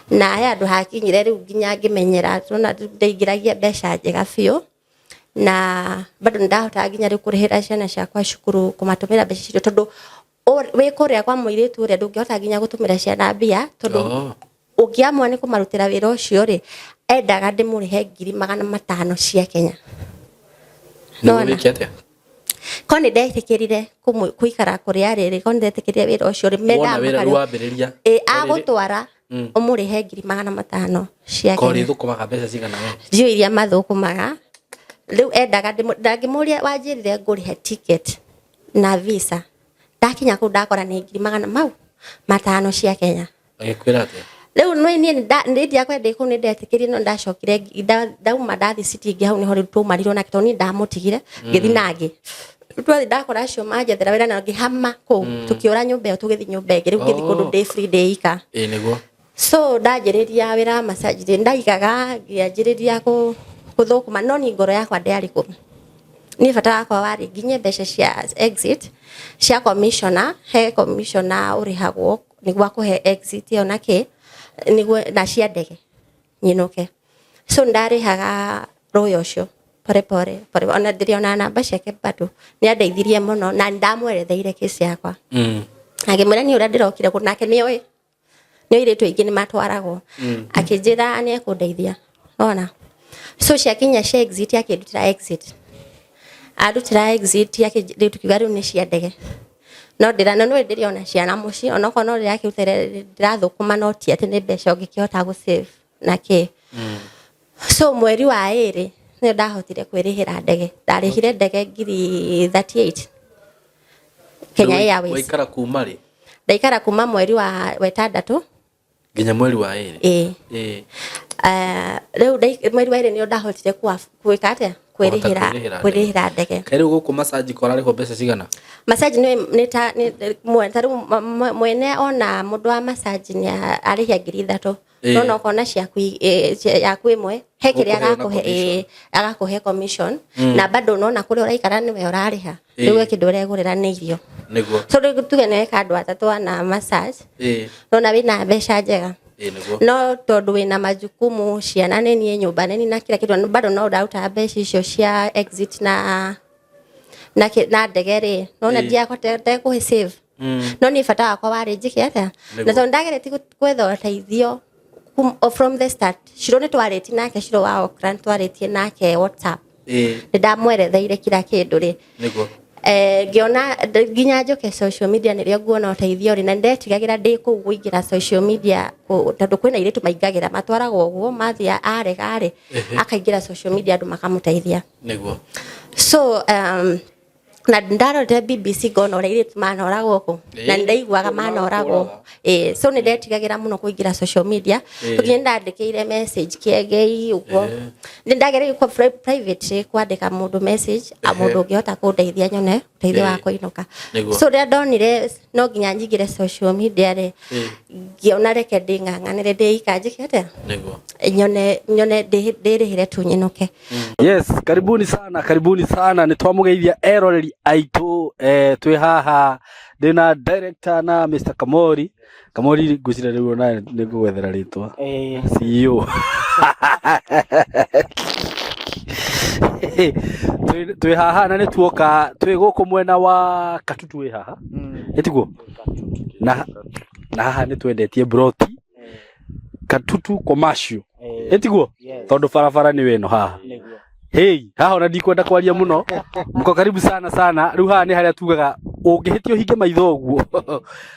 Na he handũ hakinyire rĩu nginya ngĩmenyera, tũrona ndaingĩragia mbeca njega biũ, na bado nĩndahotaga nginya rĩu kũrĩhĩra ciana ciakwa cukuru, kũmatũmĩra mbeca icio, tondũ wĩ kũrĩa kwa mũirĩtu ũrĩa ndũngĩhota nginya gũtũmĩra ciana mbia, tondũ ũngĩamua nĩ kũmarutĩra wĩra ũcio rĩ, endaga ndĩmũrĩhe 500,000 cia Kenya. Nĩguo Nona. wĩke atĩa? Ko nĩ ndetĩkĩrire kũikara kũrĩa rĩrĩ, ko nĩ ndetĩkĩrire wĩra ũcio rĩ, Wona mendaga wĩra rĩu makarĩhwo. wambĩrĩria. Ĩ, agũtwara ũmũrĩhe 500,000 cia Ko Kenya. ũrĩthũkũmaga mbeca cigana we? Ndiũĩ iria mathũkũmaga rĩu, endaga ndangĩmũria wanjĩrire ngũrĩhe ticket na visa, ndakinya kũu ndakora nĩ ngiri magana mau matano cia Kenya. Agĩkwĩra atĩa? Rĩu nĩ niĩ nĩ ndiakwenda ndĩ kũu, nĩ ndetĩkĩrire, no ndacokire ndauma ndathi city ĩngĩ, hau nĩho rĩu twaumanirwo nake, tondũ niĩ ndamũtigire ngĩthiĩ nangĩ. Rĩu twathiĩ ndakora acio manjethera wĩra na ngĩhama kũu, tũkĩũra nyũmba ĩyo tũgĩthiĩ nyũmba ĩngĩ, rĩu ngĩthiĩ kũndũ ndĩ free ndĩ ika. Ĩĩ nĩguo. So ndanjĩrĩria wĩra wa massage rĩ, ndaigaga ngĩanjĩrĩria gũthũkũma, no ni ngoro yakwa ndĩarĩ kũu. Niĩ bata wakwa warĩ nginye mbeca cia exit cia commissioner, he commissioner ũrĩhagwo nĩguo akũhe exit ĩyo na kĩ nĩguo na cia ndege nyinũke. So ndarĩhaga rũĩ ũcio pore pore pore, ona ndĩrĩ ona namba ciake bado, nĩ andeithirie mũno na ndamweretheire kesi yakwa. Agĩmwĩra niĩ ũrĩa ndĩrokire kũ nake nĩoĩ nĩ airĩtu aingĩ nĩ matwaragwo. Akĩnjĩra nĩ ekũndeithia ona so ciakinya cia exit, akĩndutĩra exit, andutĩra exit, rĩu tukiuga rĩu nĩ cia ndege, no ndĩra no nĩ ndĩrĩ ona ciana mũciĩ, onokorwo no ndĩrakĩrutĩra ndĩrathũkũma, no ti atĩ nĩ mbeca ũngĩkĩhota gũ save na kĩ. So mweri wa ĩrĩ nĩyo ndahotire kwĩrĩhĩra ndege, ndarĩhire ndege 38,000 Kenya Rĩu Airways. Waikara kuma rĩ? Ndaikara kuma mweri wa wetandatũ Nginya mweri wa ĩrĩ? Ĩĩ. Ĩĩ. Rĩu mweri wa ĩrĩ nĩyo ndahotire gwĩka atĩa, kwĩrĩhĩra kwĩrĩhĩra ndege. Kwĩrĩhĩra ndege. Kaĩ rĩu gũkũ massage ko ũrarĩhwo mbeca cigana? Massage nĩ ta nĩ ta rĩu mwene ona mũndũ wa massage nĩ arĩhia 3,000. Ĩĩ. No ũkona ciaku yaku ĩmwe he kĩrĩa Ũkũheo na agakũhe, commission. ĩĩ, agakũhe commission, na bado nona kũrĩa ũraikara nĩwe ũrarĩha. Ĩĩ. Rĩu we kĩndũ ũregũrĩra nĩ irio. Nĩguo. So rĩu tuge nĩ weka andũ atatũ ana massage, Ĩĩ. nona wĩna mbeca njega. Ĩĩ nĩguo. No tondũ wĩna majukumu, ciana nĩ niĩ, nyũmba nĩ niĩ na kila kĩndũ, bado no ũraruta mbeca icio cia exit na ndege rĩ, nona Ĩĩ. ndiahota ndekũhe save. No niĩ bata wakwa warĩ njĩke atĩa? Nĩguo. Na tondũ ndageretie gwetha ũteithio from the start, Shiro nĩ twarĩtie nake, Shiro wa Auckland twarĩtie nake WhatsApp. Ĩĩ. Nĩ ndamweretheire kila kĩndũ rĩ. Nĩguo. Ngĩona nginya njoke social media nĩrĩo nguona ũteithio rĩ, na nĩndetigagĩra ndĩ kũu kũingĩra social media tondũ kwĩna airĩtu maingagĩra matwaragwo ũguo mathiĩ arega rĩ, akaingĩra social media andũ makamũteithia. Nĩguo. So na ndarorire BBC ngona ũrĩa airĩtu manoragwo kũ, na Ĩĩ, nĩndaiguaga kũu manoragwo. magũkũraga. Ĩĩ, so nĩndetigagĩra mũno kũingĩra social media. Ĩĩ. Tũkinya nĩndandĩkĩire message Kĩengei ũguo, nĩndagereire kwa private kwandĩka mũndũ message, mũndũ ũngĩhota kũndeithia nyone ũteithio wa Ĩĩ. kũinũka. Nĩguo. So rĩrĩa ndonire no nginya nyingĩre social media rĩ, Ĩĩ. ngĩona reke ndĩng'ang'anĩre ndĩika njĩke atĩa, Nĩguo. nyone ndĩrĩhĩre tu nyinũke. Yes, karibuni sana, karibuni sana. Nĩ twamũgeithia eroreri aitũ, twĩ haha ndĩna director na Mr. Kamori. Kamori, ngwĩciria rĩu ona nĩ ngũgwethera rĩtwa. CEO. Twĩ haha na nĩ tuoka twĩ gũkũ mwena wa Katutu wĩ haha. Ĩtiguo? Na haha nĩ twendetie broti Katutu commercial. Ĩtiguo? Tondũ barabara nĩ wĩno haha. Hey, haha ona ndikwenda kwaria mũno. Mko karibu sana sana. Rĩu haha nĩ harĩa tugaga ũngĩhĩtia ũhinge maitho ũguo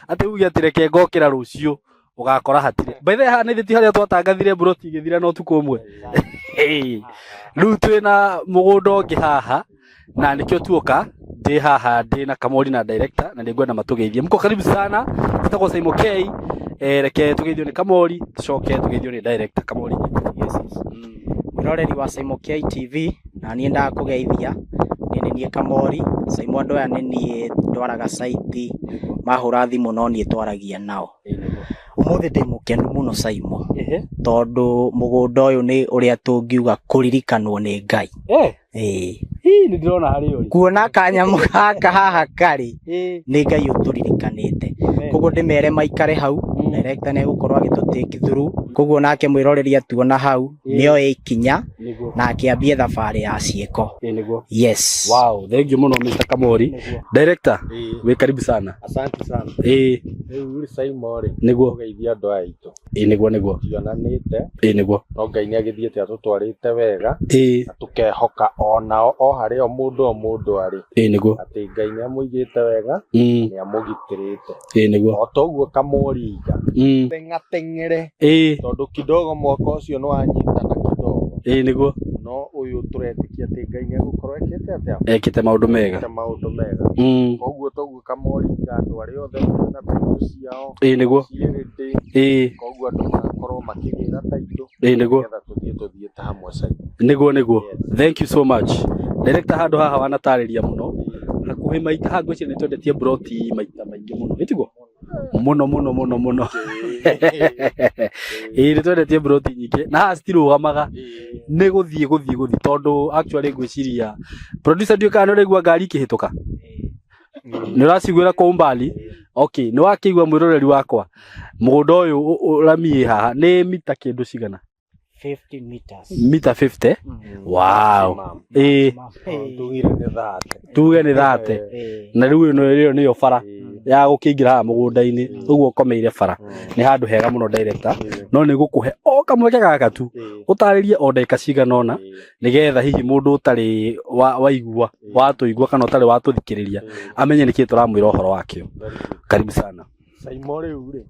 atĩ uge atĩ reke ngokĩra rũciũ ũgakora hatirĩ. By the way, haha nĩ ti harĩa twatangathire broti ĩgĩthira na ũtukũ ũmwe. Hey, rĩu twĩna mũgũnda ũngĩ haha na nĩkĩo tuoka ndĩ haha ndĩ na Kamori na director na nĩngwenda matũgeithie. Mko karibu sana. Njĩtagwo Simon K. Reke tũgeithio nĩ Kamori tũcoke tũgeithio nĩ director Kamori. Yes, yes. Mwĩroreri wa Simon K TV, na niĩ ndakũgeithia, niĩ nĩ niĩ Kamori. Simon, andũ aya nĩ niĩ ndwaraga site, mahũra thimũ no niĩ twaragia nao. Ũmũthĩ ndĩ mũkenu mũno Simon, tondũ mũgũnda ũyũ nĩ ũrĩa tũngiuga kũririkanwo nĩ Ngai. Ĩĩ. Ii nĩ ndĩrona harĩa ũrĩ. Kuona kanyamũ gaka haha karĩ, Ĩĩ. nĩ Ngai ũtũririkanĩte. Koguo ndĩmere maikare hau, director nĩ egũkorwo agĩtũ take through. Koguo nake mwĩroreri atuona hau, nĩoe ikinya Nĩguo. na akĩambie thabarĩ ya ciĩko. Ĩĩ nĩguo. Yes. Wow, thank you mũno Mr. Kamori. Director, wĩ karibu sana. Asante sana. Ĩĩ Rĩu rĩ Simon rĩ, nĩguo. ũgeithia andũ aya aitũ. Ĩĩ nĩguo nĩguo. Tionanĩte, Ĩĩ nĩguo. no Ngai nĩ agĩthiĩte atũtwarĩte wega, Ĩĩ na tũkehoka onao o harĩa o mũndũ o mũndũ arĩ, ĩĩ nĩguo. atĩ Ngai nĩ amũigĩte wega, nĩ amũgitĩrĩte. Ĩĩ nĩguo. O toguo Kamori iga, teng'ateng'ere, Ĩĩ tondũ kidogo mwaka ũcio nĩ wanyitana kidogo. Ĩĩ nĩguo. No ũyũ tũretĩkia atĩ Ngai nĩ egũkorwo ekĩte atĩa? Ekĩte maũndũ mega. Ekĩte maũndũ mega. Koguo toguo Kamori iga andũ arĩa othe mena taitũ ciao, Ĩĩ nĩguo. ciĩ ready, Ĩĩ koguo andũ magakorwo makĩgĩra taitũ, ĩĩ nĩguo. nĩgetha tũthiĩ tũthiĩte hamwe Simon. Nĩguo nĩguo. Thank you so much. Director, handũ haha wanatarĩria mũno. Hakuhĩ maita haha ngwĩciria nĩ twendetie broti maita maingĩ mũno. Ĩtiguo? Mũno mũno mũno mũno. Ĩĩ nĩ twendetie broti nyingĩ na haha citirũgamaga, nĩ gũthiĩ gũthiĩ gũthiĩ, tondũ actually ngwĩciria producer ndiũĩ kana nĩ ũraigua ngari ikĩhĩtũka, nĩ ũraciguĩra kwa umbali. Okay, nĩ wakĩigua mwĩroreri wakwa, mũgũnda ũyũ rami ĩ haha nĩ mita kĩndũ cigana? 50 meters. Mita 50. Wow. Ĩĩ. Tugire nĩ 30. Tuge nĩ 30. Na rĩu ĩno ĩyo nĩyo bara ya gũkĩingĩra haha mũgũnda-inĩ, ũguo ũkomeire bara. Nĩ handũ hega mũno director, no nĩ gũkũhe o kamweke gaka tu ũtarĩrie o ndagĩka cigana ũna, nĩgetha hihi mũndũ ũtarĩ waigua watũigua kana ũtarĩ watũthikĩrĩria amenye nĩkĩĩ tũramwĩra ũhoro wakĩo. Karibu sana. Simon, rĩu rĩ,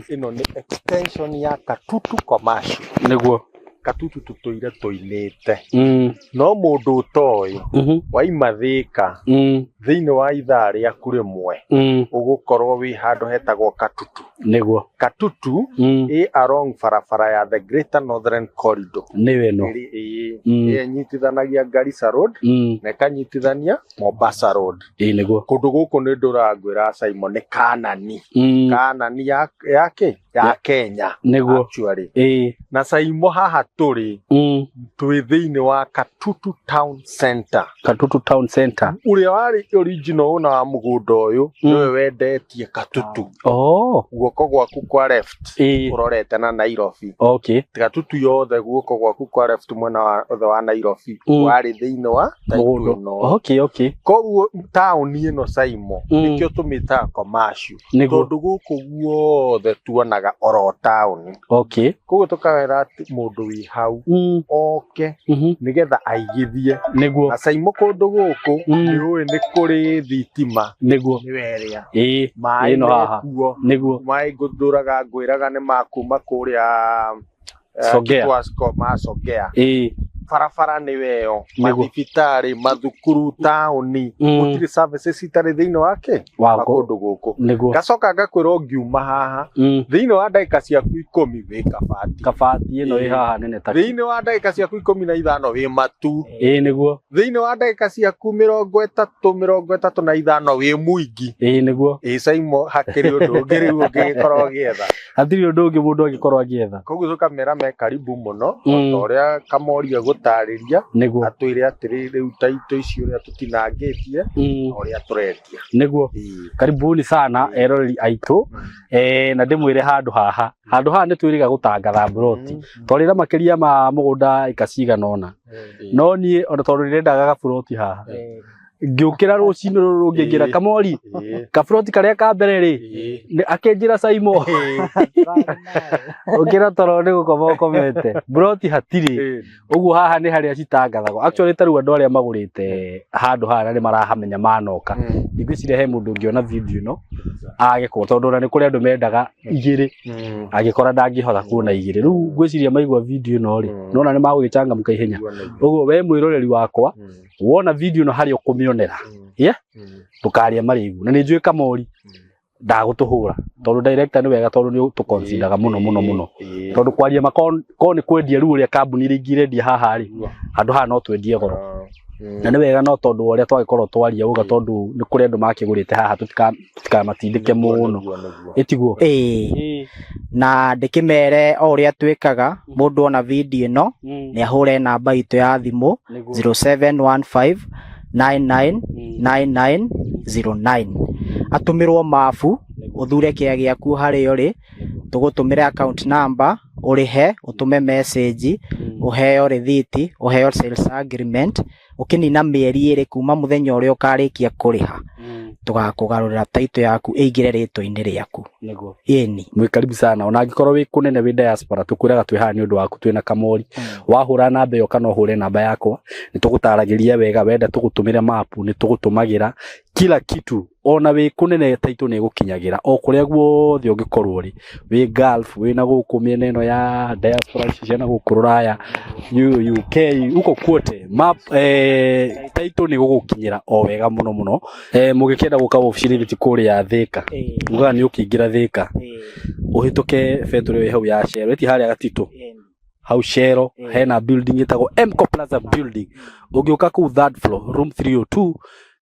ĩno nĩ extension ya Katutu Commercial. Nĩguo. Katutu tũtũire tũinĩte, no mũndũ ũtoĩ, waima Thĩka, thĩinĩ wa ithaa rĩaku rĩmwe ũgũkorwo wĩ handũ hetagwo Katutu. Nĩguo. Katutu ĩ along barabara ya the Greater Northern Corridor. Nĩyo ĩno. Ĩrĩ ĩĩ ĩrĩa ĩnyitithanagia Garissa Road na ĩkanyitithania Mombasa Road. Ĩĩ nĩguo. Kũndũ gũkũ nĩ ndũrangwĩra Simon, nĩ Kanani. Kanani ya ya kĩ ya Kenya. Nĩguo. Actually. Na Simon, haha tũrĩ, twĩ thĩinĩ wa Katutu Town Center. Katutu Town Center. Ũrĩa warĩ original owner wa mũgũnda ũyũ nĩwe wendetie Katutu. Oh. Guoko gwaku kwa left ũrorete na Nairobi. Katutu yothe guoko gwaku kwa left, mwena wa othe wa Nairobi, warĩ thĩinĩ wa title Mũgũnda. ĩno. Koguo taũni ĩno Simon, nĩkĩo tũmĩtaga commercial, tondũ gũkũ guothe tuonaga oro taũni. Koguo tũkawĩra atĩ mũndũ wĩ hau oke nĩgetha aigithie. Na Simon, kũndũ gũkũ nĩ ũĩ nĩ kũrĩ thitima. Nĩwe ĩrĩa maĩ Ĩno haha. mekuo. Maĩ ngũthũraga ngwĩraga nĩ makuma kũrĩa Songea. Kitwasco ma Songea. Barabara nĩwe ĩyo, mathibitarĩ, mathukuru, taũni, gũtirĩ services itarĩ thĩinĩ wake wa kũndũ gũkũ. Ngacoka ngakwĩra ũngiuma haha, thĩinĩ wa ndagĩka ciaku 10 wĩ Kabati. Kabati ĩno ĩ haha nene ta Thĩinĩ wa ndagĩka ciaku 15 wĩ Matu. Ĩĩ nĩguo. Thĩinĩ wa ndagĩka ciaku 30, 35 wĩ Mwingi. Ĩĩ nĩguo. Ĩ Simon, hakĩrĩ ũndũ ũngĩ rĩu ũngĩgĩkorwo ũgĩetha? Hatirĩ ũndũ ũngĩ mũndũ angĩkorwo agĩetha. Koguo tũkamera me karibu mũno, o ta ũrĩa Kamori egũtarĩria, atwĩre atĩrĩ rĩu taitũ ici ũrĩa tũtinangĩtie na ũrĩa tũrendia. Nĩguo. Karibuni sana eroreri aitũ, na ndĩmwĩre handũ haha, handũ haha nĩ twĩrĩga gũtangatha mburoti twarĩra makĩria ma mũgũnda ĩka cigana ũna, no niĩ ona tondũ ndĩrendaga gaburoti haha, ngĩũkĩra rũcinĩ rũrũ rũngĩ ngĩra Kamori kaburoti karĩa ka mbere rĩ, akĩnjĩra Simon, ũkĩra toro nĩ gũkoma ũkomete, mburoti hatirĩ. Ũguo haha nĩ harĩa citangathagwo actually. Ta rĩu andũ arĩa magũrĩte handũ haha na nĩ marahamenya manoka, ngwĩciria he mũndũ ũngĩona video ĩno age kuo, tondũ ona nĩ kũrĩ andũ mendaga igĩrĩ, angĩkora ndangĩhota kuona igĩrĩ. Rĩu ngwĩciria maigua video ĩno rĩ, nona nĩ magũgĩcangamũka ihenya. Ũguo we mwĩroreri wakwa, wona video ĩno harĩa ũkũmĩonera, yeah? Ndũkarĩe marĩgu, na nĩ njũĩ Kamori ndagũtũhũra, tondũ director nĩ wega, tondũ nĩ tũconsideraga mũno mũno mũno, tondũ kwaria ma ko nĩ kwendia rĩu ũrĩa kambuni iria ingĩ irendia haha rĩ, handũ haha no twendie goro. Na nĩ wega no tondũ wa ũrĩa twagĩkorwo twaria uga tondũ nĩ kũrĩ andũ makĩgũrĩte haha tũtikamatindĩke mũno. Ĩtiguo? Ĩĩ, na ndĩkĩmere o ũrĩa twĩkaga, mũndũ ona video ĩno nĩ ahũre namba itũ ya thimũ 0715 999909, atũmĩrwo mabu, ũthure kĩa gĩaku harĩa ũrĩ, tũgũtũmĩre account number, ũrĩhe, ũtũme message, ũheo rĩthiti, ũheo sales agreement. Ũkĩnina mĩeri 2 kuma mũthenya ũrĩa ũkarĩkia kũrĩha, tũgakũgarũrĩra title yaku ĩingĩre rĩtwa-inĩ rĩaku. Nĩguo. Ĩni. Mwĩ karibu sana. Ona angĩkorwo wĩ kũnene, wĩ diaspora, tũkwĩraga twĩ haha nĩ ũndũ waku, twĩna Kamori. Wahũra namba ĩyo kana ũhũre namba yakwa, nĩ tũgũtaragĩria wega. Wenda tũgũtũmĩre mapu, nĩ tũgũtũmagĩra kila kitu. Ona wĩ kũnene, title nĩ ĩgũkinyagĩra o kũrĩa guothe ũngĩkorwo ũrĩ, wĩ Gulf, wĩ na gũkũ mĩena ĩno ya diaspora ici cia na gũkũ rũraya, UK, huko kwote, map title nĩ gũgũkinyĩra o wega mũno mũno. Mũgĩkĩenda gũka obici-inĩ ti kũrĩa Thĩka, ugaga nĩ ũkĩingĩra Thĩka, ũhĩtũke betũrĩ ĩyo ĩ hau ya Shell, ĩti harĩa Gatitũ hau Shell, hena building ĩtagwo Mco Plaza building. Ũngĩũka kũu third floor, room 302,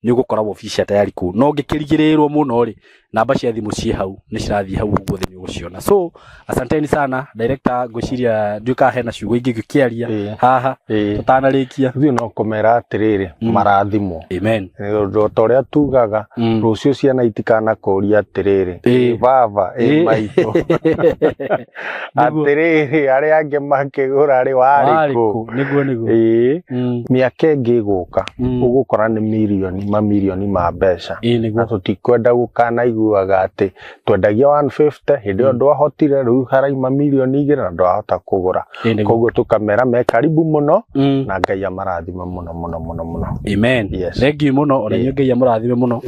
nĩ ũgũkora wabici cia tayari kũu. No ũngĩkĩrigĩrĩrwo mũno rĩ, namba cia thimũ ciĩ hau, nĩ cirathiĩ hau ũguo thĩ, nĩ ũgũciona. So asanteni sana, director. Ngwĩciria ndiũĩ kana hena ciugo ingĩ ngĩkĩaria haha tũtanarĩkia. Ithuĩ no kũmera atĩrĩrĩ, marathimwo. Amen. Ũndũ ta ũrĩa tugaga, rũciũ ciana itikanakũria atĩrĩrĩ, "Ĩ baba, ĩ maitũ," atĩrĩrĩ, arĩa angĩ makĩgũra rĩ, warĩ Warĩ kũ? kũ? Nĩguo, nĩguo. Ĩĩ, mĩaka ĩngĩ ĩgũka, ũgũkora nĩ mirioni mamirioni ma mbeca. Na tũtikwenda gũkanaiguaga atĩ twendagia 150 hĩndĩ ĩyo ndwahotire, rĩu haraima mirioni 2 na ndwahota kũgũra. Koguo tũkamera me karibu mũno, na Ngai amarathime mũno mũno mũno mũno. Amen. Yes. Thank you mũno ona inyuĩ. Ngai amũrathime mũno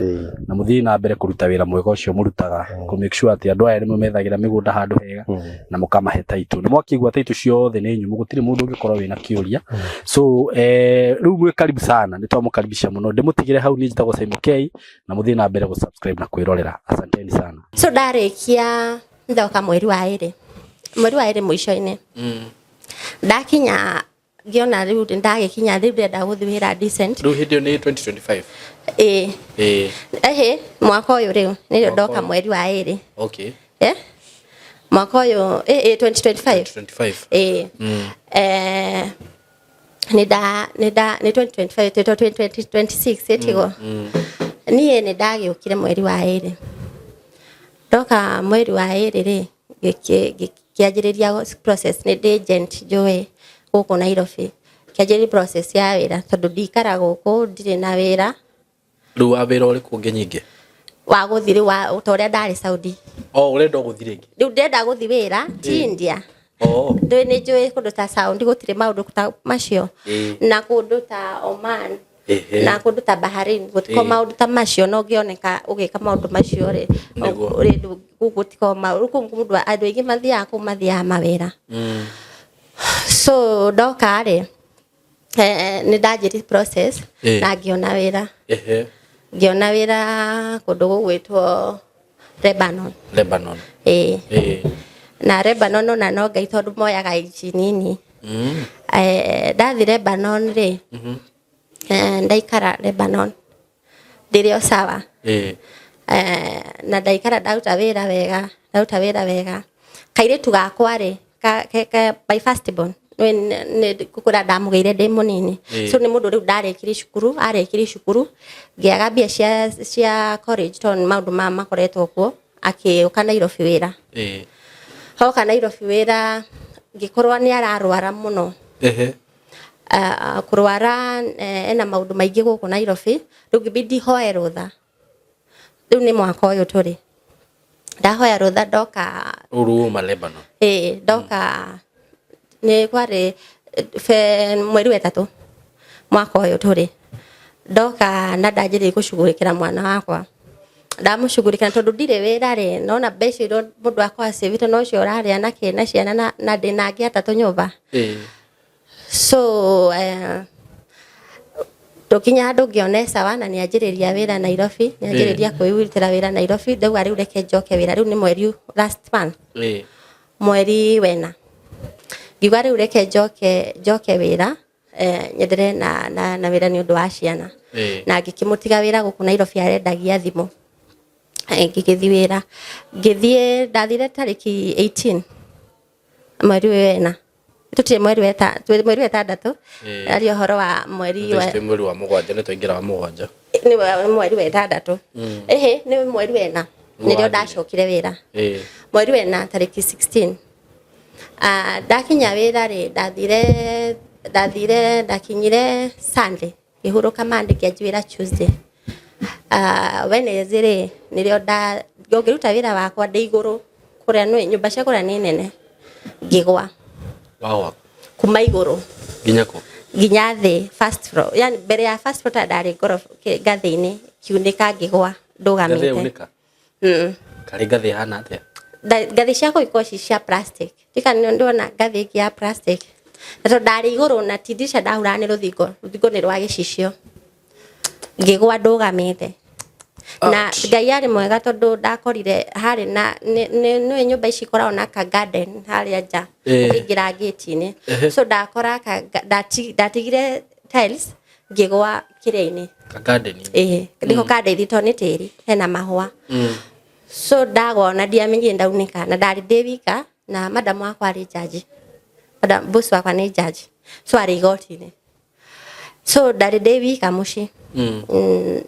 na mũthiĩ na mbere kũruta wĩra mwega ũcio mũrutaga, kũ make sure atĩ andũ aya nĩ methagĩra mĩgũnda handũ hega na mũkamahe title. Nĩ mwakĩigua title ciothe nĩ nyũmũ, gũtirĩ mũndũ ũngĩkorwo wĩna kĩũria. So rĩu mwĩ karibu sana, nĩ twamũkaribisha mũno. Ndĩmũtigĩre hau. Niĩ njĩtagwo Simon K, na mũthiĩ na mbere gũ-subscribe na kwĩrorera. Asanteni sana. So ndarĩkia ndoka mweri wa 2, mweri wa 2 mũico-inĩ, ndakinya ngĩona rĩu ndagĩkinya, rĩu ndĩrenda gũthiĩ wĩra decent. Rĩu hĩndĩ ĩyo nĩ 2025? Ĩĩ. Ĩhĩ, mwaka ũyũ rĩu nĩrĩo Mwaka ndoka ũyũ. mweri wa 2. Mwaka ũyũ, ĩ 2025. 2025. Ĩĩ. Nĩ nda nĩ nda nĩ 2025, twĩtwo 2026, ĩtigo niĩ nĩ ndagĩũkire mweri wa 2. Ndoka mweri wa 2 rĩ, ngĩkĩanjĩrĩria process. Nĩ ndĩ agent njũĩ gũkũ Nairobi, ngĩanjĩrĩria process ya wĩra tondũ ndikara gũkũ ndirĩ na wĩra. Rĩu wa wĩra ũrĩkũ ũngĩ nyingĩ? Wa gũthiĩ rĩu ta ũrĩa ndarĩ Saudi. O ũrenda gũthiĩ rĩngĩ? Rĩu ndĩrenda gũthiĩ wĩra ti India. Ndũĩ nĩ njũĩ kũndũ ta Saudi gũtirĩ maũndũ ta macio, na kũndũ ta Oman, na kũndũ ta Bahrain gũtikorwo maũndũ ta macio, na ũngĩoneka ũgĩka maũndũ macio rĩ, rĩ gũtikorwo maũndũ kũu. Mũndũ, andũ aingĩ mathiaga kũu, mathiaga mawĩra. So ndoka rĩ, nĩ ndanjirie process na ngĩona wĩra. Ngĩona wĩra kũndũ gũgwĩtwo Lebanon. Lebanon. Ĩĩ. Na Lebanon ona no Ngai, tondũ moyaga ici nini. Ndathi Lebanon rĩ, ndaikara Lebanon ndĩrĩ o sawa. Na ndaikara, ndaruta wĩra wega, ndaruta wĩra wega. Kairĩtu gakwa rĩ, my first born, nĩ kũrĩa ndamũgĩire ndĩ mũnini. So nĩ mũndũ rĩu ndarĩkirie cukuru, arĩkirie cukuru ngĩaga mbia cia college tondũ nĩ maũndũ maya makoretwo kuo, akĩũka Nairobi wĩra. Hoka Nairobi wĩra, ngĩkorwo nĩ ararwara mũno. Kũrwara, ena maũndũ maingĩ gũkũ Nairobi. Rĩu ngĩbidi hoe rũtha. Rĩu nĩ mwaka ũyũ tũrĩ, ndahoya rũtha, ndoka. Rũu uma Lebanon? Ĩĩ, ndoka nĩ kwarĩ mweri wa 3 mwaka ũyũ tũrĩ. Ndoka na ndanjĩrĩria gũcugurĩkĩra mwana wakwa. Ndamũcugurĩkĩra tondũ ndirĩ wĩra rĩ, nona mbeca iria mũndũ akorwo acĩvĩte nocio ũrarĩa nakĩ na ciana, na ndĩna angĩ atatũ nyũmba. So tũkinya handũ ngĩona sawa, na nĩanjĩrĩria wĩra Nairobi, nĩanjĩrĩria kwĩrutĩra wĩra Nairobi. Ndauga rĩu reke njoke wĩra. Rĩu nĩ mweri last month, mweri wena, ngiuga rĩu reke njoke wĩra. Nyenderee na wĩra nĩ ũndũ wa ciana. Na ngĩkĩmũtiga wĩra gũkũ Nairobi arendagia thimũ. Ngĩgĩthiĩ wĩra, ngĩthiĩ, ndathire tarĩki 18 mweri ũyũ wena, tũtirĩ mweri wa mweri wa ĩtandatũ. Aria ũhoro wa mweri wa mweri wa mũgwanja, nĩ twaingĩra wa mũgwanja. Nĩ mweri wa ĩtandatũ. Ĩhĩ, nĩ mweri wena nĩrĩo ndacokire wĩra. Mweri wena tarĩki 16. Ndakinya wĩra rĩ, ndathire ndakinyire Sunday, ngĩhurũka Monday, ngĩanjia wĩra Tuesday. Wednesday rĩ, nĩrĩo nda ngĩruta wĩra wakwa ndĩ igũrũ kũrĩa, nĩ nyũmba cia kũrĩa nĩ nene, ngĩgwa. Wagwa? Kuma igũrũ. Nginya kũ? Nginya thĩ, first floor, yani mbere ya first floor, ndarĩ ngoroba ngathĩ-inĩ, kiunĩka, ngĩgwa ndũgamĩte. Ngathĩ yaunĩka? Mm. Karĩ ngathĩ ĩhana atĩa? Ngathĩ cia kũu ikoragwo ci cia plastic, ndika ndona ngathĩ ĩngĩ ya plastic, na tondũ ndarĩ igũrũ na ti ndirisha ndahuraga, nĩ rũthingo, rũthingo nĩ rwa gĩcicio, ngĩgwa ndũgamĩte. Na Ngai arĩ mwega tondũ ndakorire harĩ na nĩ nyũmba ici ikoragwo na ka garden harĩa nja ũkĩingĩra gate-inĩ. So ndakora ndatigire tiles, ngĩgwa kĩrĩa-inĩ. Ka garden? Ĩĩ, nĩho kandeithia tondũ nĩ tĩri, hena mahũa. So ndagwa na ndiamenyire ndaunĩka, na ndarĩ ndĩ wika, na madam wakwa arĩ jaji, madam boss wakwa nĩ jaji, so arĩ igoti-inĩ, so ndarĩ ndĩ wika mũciĩ.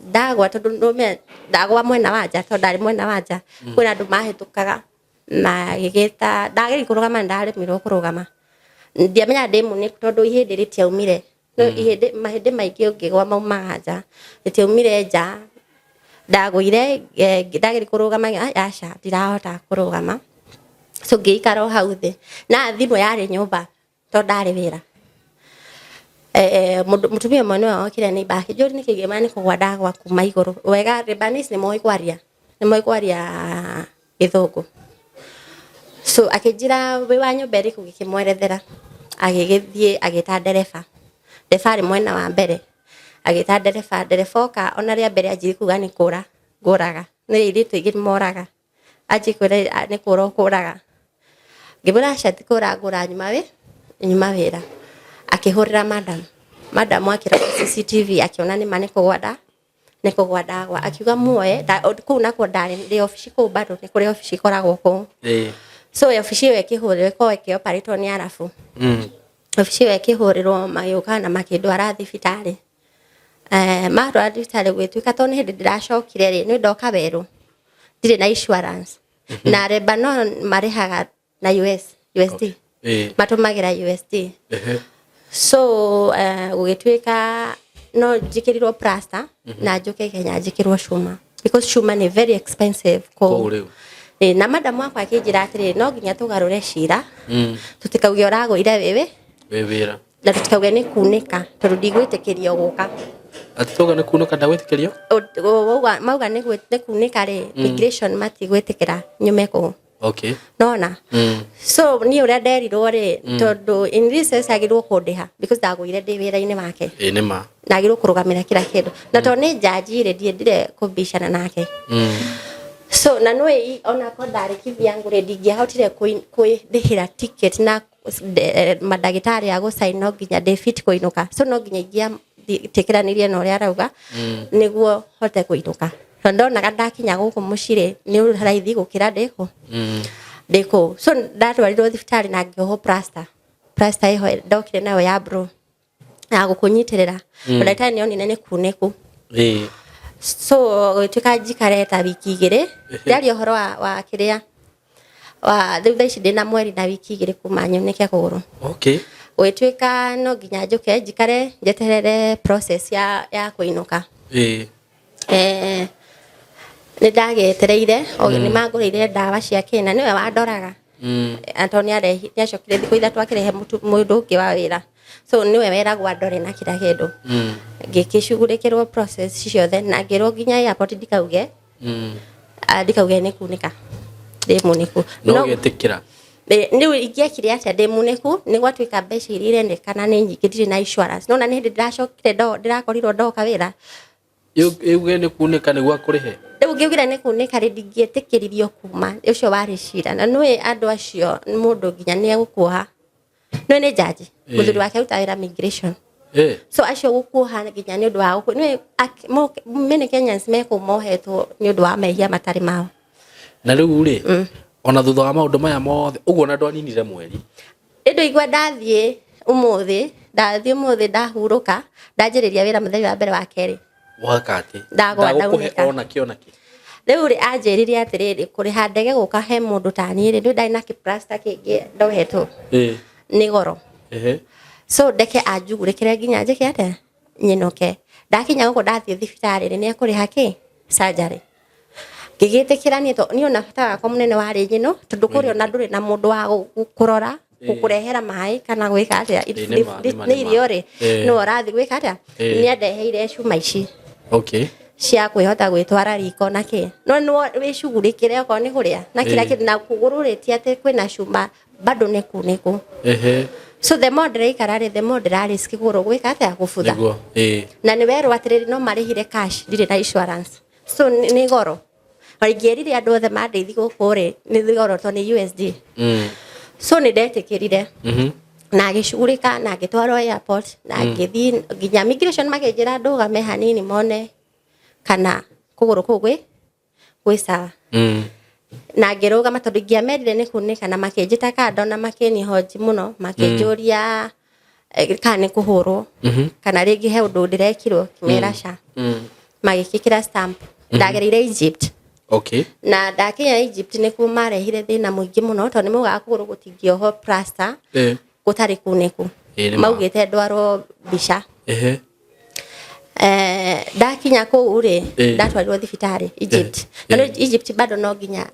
Ndagwa, tondũ nũme ndagwa mwena wa nja, tondũ ndarĩ mwena wa nja, kwĩna andũ mahĩtũkaga magĩgĩta. Ndageria kũrũgama, ndaremirwo kũrũgama, ndiamenyaga ndĩ mũnĩku tondũ ihĩndĩ rĩtiaumire. No ihĩndĩ, mahĩndĩ maingĩ ũngĩgwa maumaga nja, rĩtiaumire nja. Ndagũire, ndageria kũrũgama, aca, ndirahota kũrũgama. So ngĩikara o hau thĩ, na thimũ yarĩ nyũmba tondũ ndarĩ wĩra. Mũtumia ũmwe nĩwe wokire neighbor, akĩnjũria nĩkĩ, ngĩmwĩra nĩ kũgwa ndagwa kuma igũrũ. Wega Lebanese nĩ moĩ kwaria, nĩ moĩ kwaria gĩthũngũ, so akĩnjĩra, "Wĩ wa nyũmba ĩrĩkũ?" Ngĩkĩmwerethera. Agĩgĩthiĩ agĩta ndereba. Ndereba arĩ mwena wa mbere, agĩta ndereba. Ndereba oka, ona rĩa mbere anjirie kuga nĩ kũra ngũraga, nĩ airĩtu aingĩ moraga, anjie kwĩra nĩ kũra ũkũraga. Ngĩmwĩra aca, ti kũra ngũra, nyuma wĩra. Akĩhũrĩra madam. Madam akĩrora CCTV, akĩona nĩma nĩ kũgwa nda nĩ kũgwa ndagwa. Akiuga muoe kũu nakuo ndarĩ ndĩ obici kũu, bado nĩ kũrĩ obici ikoragwo kũu. So obici ĩyo ĩkĩhũrĩrwo, ĩkoragwo ĩkĩoparĩtwo nĩ arabu. Obici ĩyo ĩkĩhũrĩrwo, magĩũka na makĩndwara thibitarĩ. Mandwara thibitarĩ, gwĩtuĩka tondũ nĩ hĩndĩ ndĩracokire rĩ, nĩ ndoka werũ, ndirĩ na insurance, na Lebanon marĩhaga na US, USD. Matũmagĩra USD. So gũgĩtuĩka no njĩkĩrirwo plaster na njũke Kenya njĩkĩrwo cuma, because cuma nĩ very expensive kũu. Kũu rĩu. Na madam wakwa akĩnjĩra atĩrĩrĩ, no nginya tũgarũre cira, tũtikauge ũragũire wĩwĩ Wĩ wĩra. na tũtikauge nĩ kunĩka, tondũ ndigwĩtĩkĩrio gũka. Atĩ tuga nĩ kunĩka ndagwĩtĩkĩrio? Mauga nĩ kunĩka rĩ, immigration matigwĩtĩkĩra nyume kũu. Nona so niĩ ũrĩa nderirwo rĩ, tondũ in this sense agĩrĩirwo kũndĩha because ndagũire ndĩ wĩra-inĩ wake. Ĩĩ, nĩ ma. Na agĩrĩirwo kũrũgamĩra kila kĩndũ, na tondũ nĩ jaji rĩ, ndiendire kũbicana nake. So na nĩ onakorwo ndarĩ kivyangu rĩ, ndingĩahotire kwĩrĩhĩra ticket na mandagĩtarĩ a gũcain, no nginya ndĩ fit kũinũka. So no nginya ingĩatĩkĩranirie na ũrĩa arauga nĩguo hote kũinũka, tondũ ndonaga ndakinya gũkũ mũciĩ rĩ, nĩ raithi gũkĩra ndĩkũ ndĩkũu. So ndatwarirwo thibitarĩ na ngĩohwo plaster. Plaster ĩho ndokire nayo ya blue ya gũkũnyitĩrĩra. Ndagĩtarĩ nĩ onire nĩ kunĩku. So gũgĩtuĩka njikare ta wiki 2. Ndĩraria ũhoro wa kĩrĩa wa rĩu, thaa ici ndĩna mweri na wiki 2 kuma nyunĩke kũgũrũ. Gũgĩtuĩka no nginya njũke njikare njeterere process ya kũinũka. Nĩ ndagĩetereire o nĩ mangũrĩire ndawa cia kĩna, nĩwe wandoraga. Tondũ nĩ acokire thikũ 3 akĩrehe mũndũ ũngĩ wa wĩra, so nĩwe weragwo andore na kila kĩndũ. Ngĩkĩcugurĩkĩrwo process ciothe na ngĩrwo nginya airport ndikauge ndikauge nĩ kunĩka, ndĩ mũnĩku. No ũgĩtĩkĩra? Rĩu ingĩekire atĩa ndĩ mũnĩku? Nĩ gwatuĩka mbeca iria irendekana nĩ nyingĩ, ndirĩ na insurance. Nona nĩ hĩndĩ ndĩracokire, ndĩrakorirwo ndoka wĩra. Uge nĩ kunĩka nĩguo akũrĩhe? Rĩu ngĩugire nĩ kunĩka rĩ, ndingĩetĩkĩririo kuma. Ũcio warĩ cira, na nĩũĩ andũ acio, mũndũ nginya nĩ egũkuoha, nĩũĩ nĩ jaji. Mũthuri wake aruta wĩra immigration. So acio gũkuoha nginya nĩ ũndũ wa nĩ many Kenyans mekũu mohetwo nĩ ũndũ wa mehia matarĩ mao. Na rĩu rĩ, ona thutha wa maũndũ maya mothe ũguo, na ndwaninire mweri? Ĩndũ igua ndathiĩ ũmũthĩ, ndathiĩ ũmũthĩ, ndahurũka, ndanjĩrĩria wĩra mũthenya wa mbere wa kerĩ. Waka atĩ? Ndagwa. Ndagũkũhe Ndaunĩka. ona kĩ ona kĩ? Rĩu rĩ, anjĩrire atĩrĩrĩ, kũrĩha ndege gũka he mũndũ ta niĩ rĩ, nĩ ndarĩ na kĩplasta kĩngĩ ndohetwo, nĩ goro. So ndeke anjugurĩkĩre nginya njĩke atĩa, nyinũke. Ndakinya gũkũ, ndathiĩ thibitarĩ rĩ, nĩ ekũrĩha kĩ surgery. Ngĩgĩtĩkĩra niĩ, to niĩ ona bata wakwa mũnene warĩ nyino, tondũ kũrĩa ona ndũrĩ na mũndũ wa kũrora, gũkũrehera maĩ kana gwĩka atĩa. Nĩ ma, nĩ ma, nĩ nĩ ma. irio rĩ, nĩwe ũrathiĩ gwĩka atĩa. Nĩ andeheire cuma ici cia kwĩhota gwĩtwara riko na kĩ, no no wĩcugurĩkĩre okorwo nĩ kũrĩa na kĩrĩa kĩndũ na kũgũrũ rĩ, ti atĩ kwĩna cuma bado nĩ kunĩku. So the more ndĩraikara rĩ, the more ndĩra risk kũgũrũ gwĩka atĩa, gũbutha. Nĩguo, ĩĩ. Na nĩ werwo atĩrĩrĩ, no marĩhire cash, ndirĩ na insurance, so nĩ goro. Na ingĩerire andũ othe mandeithi gũkũ rĩ, nĩ goro to nĩ USD. So nĩ ndetĩkĩrire na agĩcugurĩka na ngĩtwarwo airport na ngĩthiĩ nginya immigration, makĩnjĩra ndũgame hanini mone kana kũgũrũ kũu gwĩ sawa. Na ngĩrũgama tondũ ingĩamerire nĩ kunĩka, na makĩnjĩta kando na makĩnihoji mũno, makĩnjũria kana nĩ kũhũrwo kana rĩngĩ he ũndũ ndĩrekirwo. Kĩmera ca. Magĩkĩkĩra stamp. Ndagereire Egypt. Na ndakinya Egypt nĩkuo marehire thĩna mũingĩ mũno, tondũ nĩ maugaga kũgũrũ gũtingĩohwo plaster gũtarĩ kunĩku. Ĩĩ, nĩ ma. Maugĩte ndwarwo mbica. Ndakinya kũu rĩ, ndatwarirwo thibitarĩ Egypt. Na rĩu Egypt bado no nginya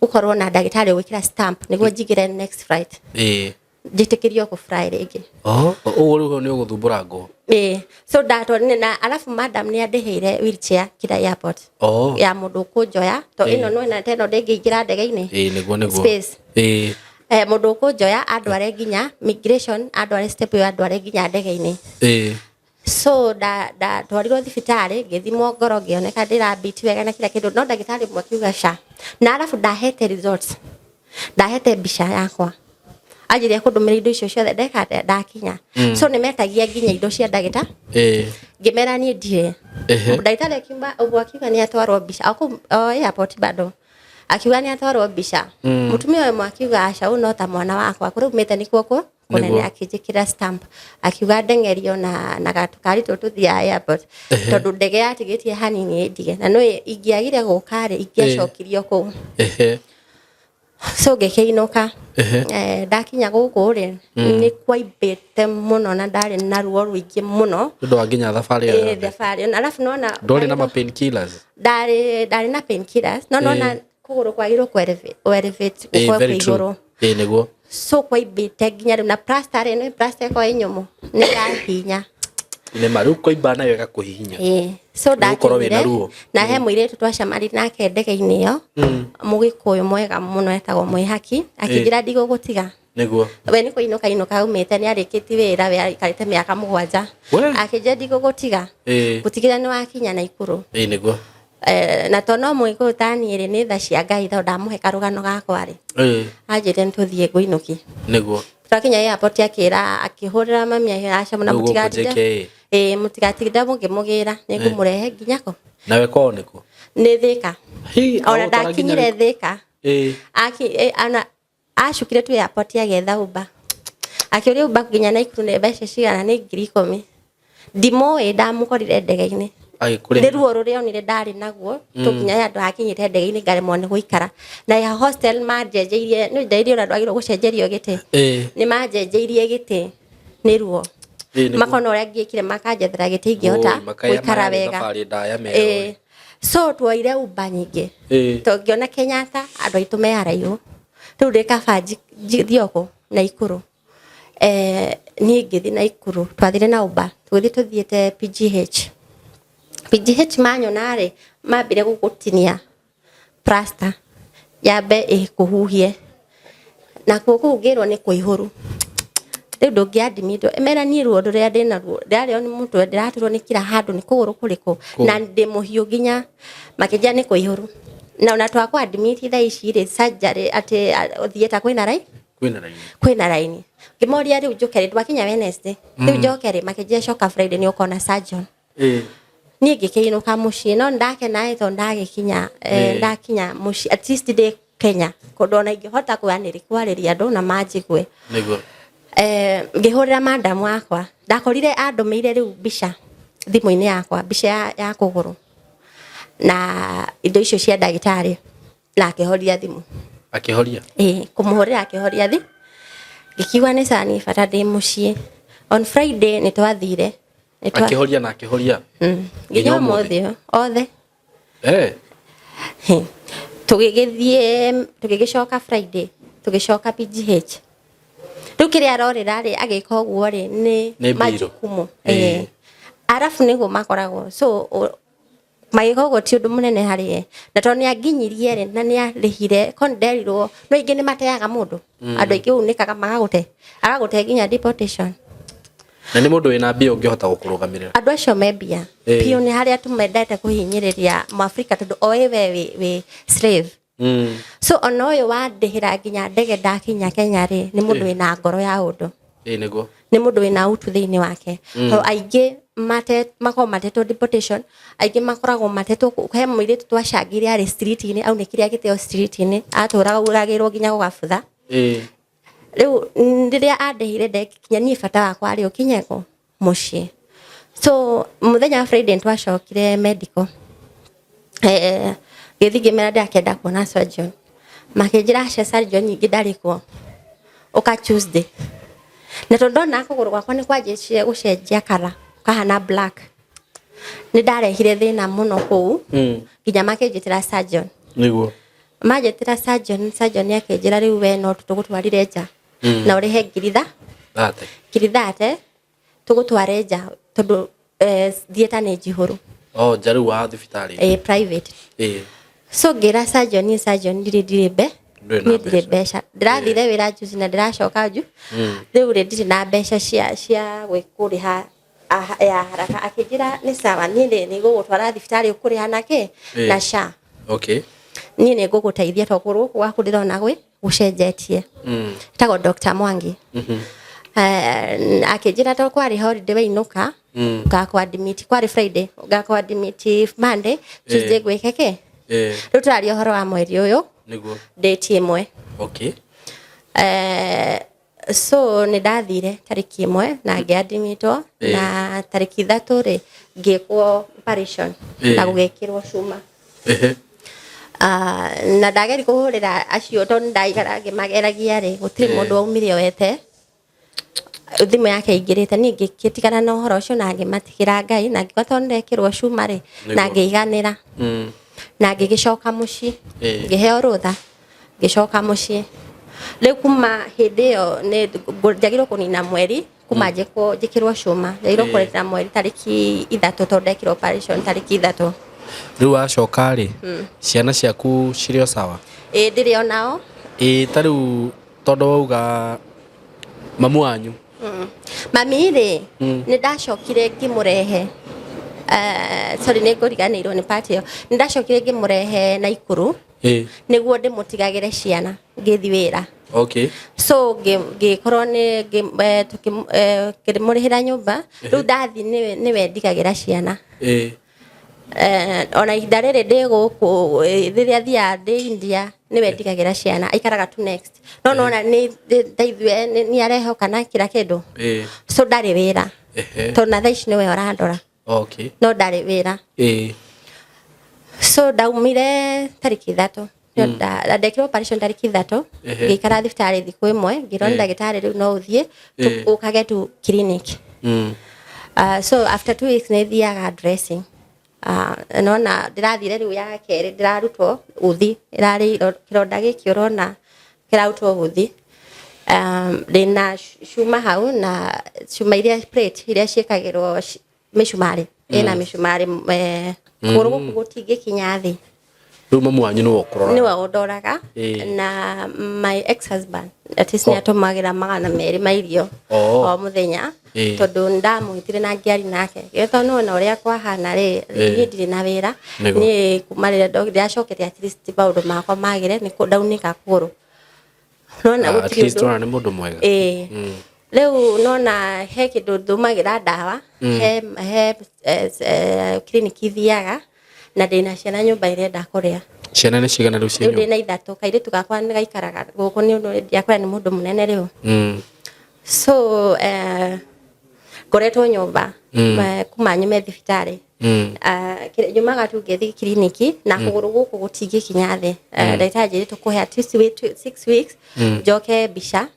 ũkorwo na ndagĩtarĩ ũgwĩkĩra stamp nĩguo njingĩre next flight, njĩtĩkĩrio kũ fly rĩngĩ. Oh, ũguo rĩu nĩ ũgũthumbũra ngũ. Ĩĩ, so ndatwarire na alafu madam nĩ andĩhĩire wheelchair kila airport ya mũndũ ũkũnjoya to ĩno no ĩna teno ndĩngĩingĩra ndege-inĩ. Ĩĩ, nĩguo, nĩguo. Space. Mũndũ ũkũnjoya andware nginya migration, andware step ĩyo, andware nginya ndege-inĩ. So ndatwarirwo thibitarĩ, ngĩthimwo ngoro, ngĩoneka ndĩra beat wega na kila kĩndũ, no ndagĩtarĩ ũmwe akiuga ca. Na arabu ndahete results, ndahete mbica yakwa, anjĩrire kũndũmĩra indo icio ciothe ndeka atĩa ndakinya. So nĩ metagia nginya indo cia ndagĩta. Ngĩmera niĩ ndirĩ. Ndagĩtarĩ akiuga ũguo, akiuga nĩ atwarwo mbica o kũu o airport bado, akiuga nĩ atwarwo mbica. Mũtumia ũyũ ũmwe akiuga aca, ũyũ no ta mwana wakwa, kũrĩa umĩte nĩkuo kũ kũnene. Akĩnjĩkĩra stamp, akiuga ndeng'erio na gatũkari tũtũ tũthiaga airport, tondũ ndege yatigĩtie hanini ĩndige, na no ingĩagire gũka rĩ, ingĩacokirio kũu. So ngĩkĩinũka. Ndakinya gũkũ rĩ, nĩ kwaimbĩte mũno na ndarĩ na ruo rũingĩ mũno. Nĩ ũndũ wa nginya thabarĩ ĩyo yothe. Thabarĩ na arabu nona Ndwarĩ na ma painkillers? Ndarĩ na painkillers, no nona kũgũrũ kwagĩrĩirwo kũ elevate, gũkorwo very kwĩ true. igũrũ. Ĩĩ, nĩguo. So kwaimbĩte nginya rĩu, na plaster rĩ, nĩ plaster ĩkoragwo ĩ nyũmũ, nĩ ĩrahinya. Nĩ ma, rĩu kwaimba nayo ĩgakũhihinya. Ĩĩ, so Nĩgũkorwo wĩna ndakinyire ruo. Na he mũirĩtu twacemanirie nake ndege-inĩ ĩyo, mũgĩkũyũ mwega mũno etagwo Mwĩhaki, akĩnjĩra ndigũgũtiga. We nĩ kũinũka inũka aumĩte, nĩ arĩkĩtie wĩra, we aikarĩte mĩaka 7. Akĩnjĩra ndigũgũtiga gũtigĩra nĩ wakinya Naikuru. Ĩĩ, nĩguo. Na to no mũgĩkũyũ ta niĩ rĩ, nĩ tha cia Ngai, tondũ ndamũhe karũgano gakwa rĩ, anjĩrire nĩ tũthiĩ ngũinũki. Twakinya airport, akĩra, akĩhũrĩra mami, akĩra aca na Rĩu gũkũ mũtigatinde. JKA. Ĩĩ, mũtigatinde mũkĩmũgĩra, nĩ ngũmũrehe nginya kũ. Nawe kwao nĩkũ? Nĩ Thĩka. Hi, Ona agũtwara nginya ndakinyire Thĩka, Ĩĩ. Ona acukire tu airport, agĩetha Uber, akĩũria Uber nginya Naikuru nĩ mbeca cigana, nĩ 10,000. Ndimũĩ, ndamũkorire ndege-inĩ. Agĩkũrĩhĩra. Nĩ ruo rũrĩa onire ndarĩ naguo, tũkinya handũ hakinyĩte ndege-inĩ ngaremwo nĩ gũikara, na ya hostel manjenjeirie, nĩ ndeire ũrĩa ndwagĩrĩirwo gũcenjerio gĩtĩ. Nĩ manjenjeirie gĩtĩ nĩ ruo. Ĩĩ, nĩguo. Makona ũrĩa ngĩkire, makanjethera gĩtĩ ingĩhota Oi, makaya gũikara mararĩ wega. thabarĩ ndaya merwo. Ĩĩ. So tuoire Uber nyingĩ. To ngĩona Kenyatta andũ aitũ me haraihu, rĩu ndĩ kaba thiĩ kũ Naikuru. Niĩ ngĩthiĩ Naikuru, twathire na Uber, tũgĩthiĩ tũthiĩte PGH. PGH manyona rĩ, mambire gũgũtinia plaster yambe ĩkũhuhie, nakuo kũu ngĩrwo nĩ kũihũru, rĩu ndũngĩ-admitwo. Mera niĩ ruo rũrĩa ndĩnaruo, ndĩrarĩo nĩ mũtwe, ndĩraturwo nĩ kila handũ, nĩ kũgũrũ kũrĩkũ, na ndĩ mũhiũ, nginya makĩnjĩra nĩ kũihũru, na ona twakũ admit thaa ici rĩ, surgery atĩ theatre kwĩna Kwĩna Kwĩna raini. Kwĩna raini. Ngĩmoria rĩu njũke rĩ, ndwakinya Wednesday, rĩu njoke rĩ? Makĩnjĩra coka Friday nĩ ũkona surgeon. Niĩ ngĩkĩinũka mũciĩ, no ndakena ĩ tondũ ndagĩkinya ndakinya mũciĩ, at least ndĩ Kenya kũndũ ona ingĩhota kwarĩria andũ na manjigue. Nĩguo. Ngĩhũrĩra madam wakwa, ndakorire andũmĩire rĩu mbica thimũ-inĩ yakwa, mbica ya kũgũrũ na indo icio cia ndagĩtarĩ, na akĩhoria thimũ. Akĩhoria? Ĩĩ, kũmũhũrĩra akĩhoria thi. Ngĩkiuga nĩ sawa, niĩ bata ndĩ mũciĩ. On Friday nĩ twathire. Akĩhoria na akĩhoria? Nginya Nginya ũmũthĩ ũyũ, othe. Tũgĩgĩthiĩ, tũgĩgĩcoka Friday, tũgĩcoka PGH. Rĩu kĩrĩa arorĩra rĩ, agĩka ũguo rĩ, nĩ Nĩ mbirũ. Majukumu. Arabu nĩguo makoragwo. So magĩka ũguo ti ũndũ mũnene harĩ ye. Na tondũ nĩ anginyirie rĩ, na nĩ arĩhire, ko nĩ nderirwo, no aingĩ nĩ mateaga mũndũ. Andũ aingĩ unĩkaga magagũte. Agagũte nginya deportation. Na nĩ mũndũ wĩna mbia ũngĩhota gũkũrũgamĩrĩra? Andũ acio me mbia. Biũ nĩ harĩa tumendete kũhinyĩrĩria Mũafrika tondũ oĩ we wĩ slave. So ona ũyũ wandĩhĩra nginya ndege ndakinya Kenya rĩ, nĩ mũndũ wĩna ngoro ya ũndũ. Ĩĩ nĩguo. Nĩ mũndũ wĩna utu thĩinĩ wake. Tondũ aingĩ makoragwo matetwo deportation, aingĩ makoragwo matetwo he mũirĩtu twacangire arĩ street-inĩ, aunĩkire agĩteo street-inĩ, atũraga uragĩrwo nginya gũgabutha. Rĩu rĩrĩa andĩhire ndekinya niĩ bata wakwa arĩ ũkinye kũ mũciĩ. So mũthenya wa Friday nĩtwacokire medical. Ngĩthiĩ ngĩmera ndĩrakĩenda kuona surgeon. Makĩnjĩra aca, surgeon nyingĩ ndarĩ kuo. Ũka Tuesday. Na tondũ ndona kũgũrũ gwakwa nĩ kwanjĩtie gũcenjia colour, kahana black. Nĩ ndarehire thĩna mũno kũu, nginya makĩnjĩtĩra surgeon. Nĩguo. Manjĩtĩra surgeon, surgeon akĩnjĩra rĩu we no tũgũtwarire nja. Na ũrĩhe ngiri tha? 30. Ngiri 30, tũgũtware nja tondũ theatre nĩ njihũru. Oh, nja rĩu wa thibitarĩ? Private. So ngĩra surgeon, niĩ surgeon ndirĩ mbe. Ndũrĩ na Niĩ ndirĩ mbeca. mbeca. Ndĩrathire wĩra juzi na ndĩracoka nju. Rĩu rĩ ndirĩ na mbeca cia kũrĩha ya haraka. Akĩnjĩra nĩ sawa, niĩ nĩ ngũgũtwara thibitarĩ ũkũrĩha na kĩ? Na SHA. Niĩ nĩ ngũgũteithia tondũ kũgũrũ gũkũ gwaku ndĩrona gwĩ gũcenjetie. Etagwo Dr. Mwangi. Akĩnjĩra to kwarĩ holiday wainũka, ngakũ admit kwarĩ Friday, ngakũ admit Monday, Tuesday ngwĩke kĩ? Rĩu tũraria ũhoro wa mweri ũyũ. Nĩguo. Date ĩmwe. So nĩ ndathire tarĩki 1 na ngĩadimitwo, na tarĩki 3 rĩ ngĩkwo operation na gũgĩkĩrwo cuma. Na ndageri kũhũrĩra acio tondũ ndaikara ngĩmageragia rĩ, gũtirĩ mũndũ waumire oete thimũ yake ĩingĩrĩte. Niĩ ngĩtigana na ũhoro ũcio na ngĩmatigĩra Ngai, na ngiuga tondũ ndekĩrwo cuma rĩ, na ngĩiganĩra. Na ngĩgĩcoka mũciĩ, ngĩheo rũtha, ngĩcoka mũciĩ. Rĩu kuma hĩndĩ ĩyo nĩ njagĩrĩirwo kũnina mweri kuma njĩkĩrwo cuma, njagĩrĩirwo kũnina mweri tarĩki 3 tondũ ndekĩrwo operation tarĩki 3. Rĩu wacoka rĩ, ciana ciaku cirĩ o sawa? Ĩĩ, ndĩrĩ o nao. Ĩĩ, ta rĩu tondũ wauga mamu wanyu? Mami rĩ, nĩ ndacokire ngĩmũrehe. Sorry, nĩ ngũriganĩirwo nĩ part ĩyo. Nĩ ndacokire ngĩmũrehe Naikuru. Nĩguo ndĩmũtigagĩre ciana ngĩthiĩ wĩra. So ngĩkorwo nĩ ngĩmũrĩhĩra nyũmba. Rĩu ndathiĩ nĩwe ndigagĩra ciana. Ona ihinda rĩrĩ ndĩ gũkũ, rĩrĩa thiaga ndĩ India, nĩwe ndigagĩra ciana, aikaraga tu next. No nona nĩ ndeithue, nĩ arehoka na kila kĩndũ. So ndarĩ wĩra. Tondũ na thaa ici nĩwe ũrandora. No ndarĩ wĩra. So ndaumire tarĩki 3. Ndekirwo operation tarĩki 3. Ngĩikara thibitarĩ thikũ ĩmwe, ngĩrwo nĩ ndagĩtarĩ rĩu no ũthiĩ, ũkage tu clinic. So after 2 weeks nĩ thiaga dressing. Nona ndĩrathire rĩu ya kerĩ ndĩrarutwo uthi, ĩrarĩ kĩronda gĩkĩ ũrona kĩrarutwo uthi. Ndĩna cuma hau na cuma iria plate iria ciĩkagĩrwo mĩcumarĩ. Ĩna mĩcumarĩ, kũgũrũ gũkũ gũtingĩkinya thĩ. Rĩu mamu wanyu nĩwe ũkũroraga? Nĩwe ũndoraga. Na my ex-husband at least nĩatũmagĩra 200 ma irio o mũthenya. Tondũ ndamwĩtire na ngĩaria nake. Gĩtho no na ũrĩa kwahana rĩ, niĩ ndirĩ na wĩra. Niĩ kuma rĩrĩa ndacokete at least maũndũ makwa magĩre, nĩ ndaunĩka kũgũrũ. Nona At gũtirĩ least ũndũ. ona nĩ mũndũ mwega. Ĩĩ. Rĩu nona he kĩndũ ndũmagĩra ndawa, he he kiriniki thiaga na ndĩna ciana nyũmba irenda kũrĩa. Ciana nĩ cigana rĩu ciĩ Rĩu nyũmba? ndĩna ithatũ, kairĩtu gakwa nĩ gaikaraga gũkũ nĩ ũndũ ndiakwĩra nĩ mũndũ mũnene rĩu. So ngoretwo nyũmba kuma nyume thibitarĩ. Nyumaga tu ngĩthiĩ kiriniki na kũgũrũ gũkũ gũtingĩkinya thĩ. Ndagĩtarĩ anjĩrĩte tũkũhe at least wait 6 weeks njoke mbica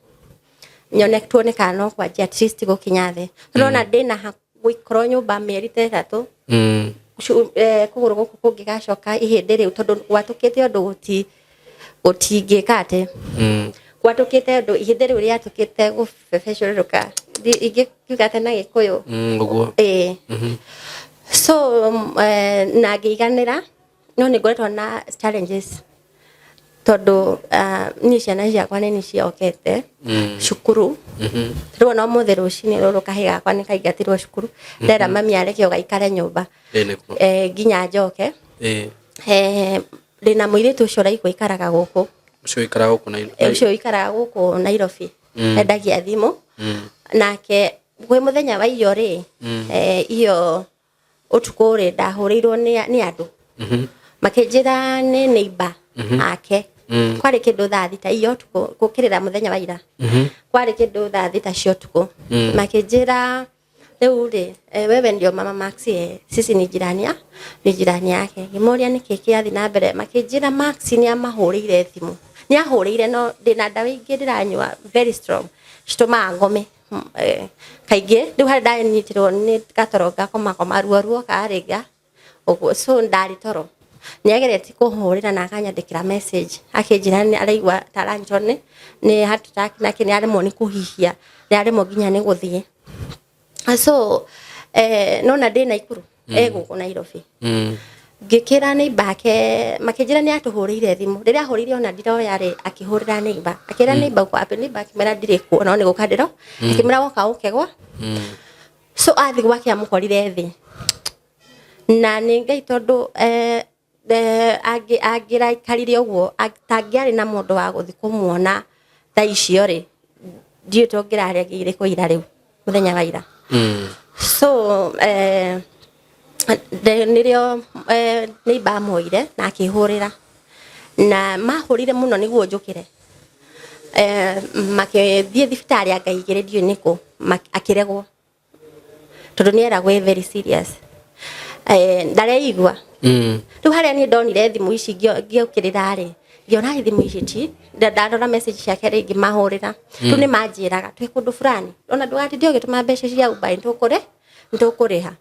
nyone tuone kana no kwanjia at least gũkinya thĩ. Tũrona ndĩna gũikorwo nyũmba mĩeri ta 3 kũgũrũ gũkũ kũngĩgacoka ihĩndĩ rĩu tondũ gwatũkĩte ũndũ gũtingĩka atĩ gwatũkĩte ũndũ ihĩndĩ rĩu rĩatũkĩte gũbebecũrũrũka, ingĩkiuga atĩ na Gĩkũyũ. Ũguo. Ĩĩ. So na ngĩiganĩra, no nĩ ngoretwo na challenges tondũ niĩ ciana ciakwa nĩ ciokete cukuru. Rĩu ona ũmũthĩ rũcinĩ rũrũ kahĩĩ gakwa nĩ kaingatirwo cukuru, ndera mami areke gaikare nyũmba Ĩĩ nĩguo. Nginya njoke. Ndĩna mũirĩtu ũcio ũraigua aikaraga gũkũ. Ũcio ũikaraga gũkũ na Ũcio ũikaraga gũkũ Nairobi, endagia thimũ. Nake kwĩ mũthenya wa iyo rĩ, iyo ũtukũ rĩ, ndahũrĩirwo nĩ andũ makĩnjĩra nĩ neighbor ake. Kwarĩ kĩndũ thaa 6 iyo ũtukũ gũkĩrĩra mũthenya wa ira. Kwarĩ kĩndũ thaa 6 cia ũtukũ. Makĩnjĩra rĩu rĩ, wewe ndio mama Max? Sisi ni jirani ya ni jirani yake. Ngĩmoria nĩkĩ kĩrathiĩ na mbere, makĩnjĩra Max nĩ amahũrĩire thimũ, nĩ ahũrĩire, no ndĩna ndawa ingĩ ndĩranyua very strong citũmaga ngome. Kaingĩ rĩu harĩa ndanyitirwo nĩ gatoro ngakomakoma ruo ruoka rĩnga ũguo, so ndarĩ toro nĩ ageretie kũhũrĩra na akanyandĩkĩra message akĩnjĩra nĩ araigua ta aranyitwo nĩ heart attack nake nĩ aremwo nĩ kũhihia, nĩ aremwo nginya nĩ gũthiĩ. So nona ndĩ Naikuru, gũkũ Nairobi. Ngĩkĩra neighbor ake, makĩnjĩra nĩ atũhũrĩire thimũ. Rĩrĩa ahũrĩire ona ndiroya rĩ, akĩhũrĩra neighbor, akĩra neighbor uko wapi? Neighbor akĩmwĩra ndirĩ kuo no nĩ gũka ndĩro. Akĩmwĩra woka ũke gwa. So athiĩ gwake amũkorire thĩ na nĩ Ngai tondũ angĩraikarire ũguo tangĩarĩ na mũndũ wa gũthiĩ kũmuona thaa icio rĩ, ndiũĩ tũngĩrarĩagĩire kũ ira rĩu mũthenya wa ira. So nĩrĩo neighbor amuoire na akĩhũrĩra na mahũrire mũno nĩguo njũkĩre. Makĩthiĩ thibitarĩ anga igĩrĩ ndiũĩ nĩkũ, akĩregwo tondũ nĩ eragwo ĩ very serious, ndareigua. Rĩu harĩa niĩ ndonire thimũ ici ngĩũkĩrĩra rĩ, ngĩona thimũ ici ti ndarora message ciake rĩngĩ mahũrĩra. Rĩu nĩ manjĩraga twĩ kũndũ fulani, ona ndũgatinde ũgĩtũma mbeca cia Uber, nĩtũkũrĩ nĩtũkũrĩha,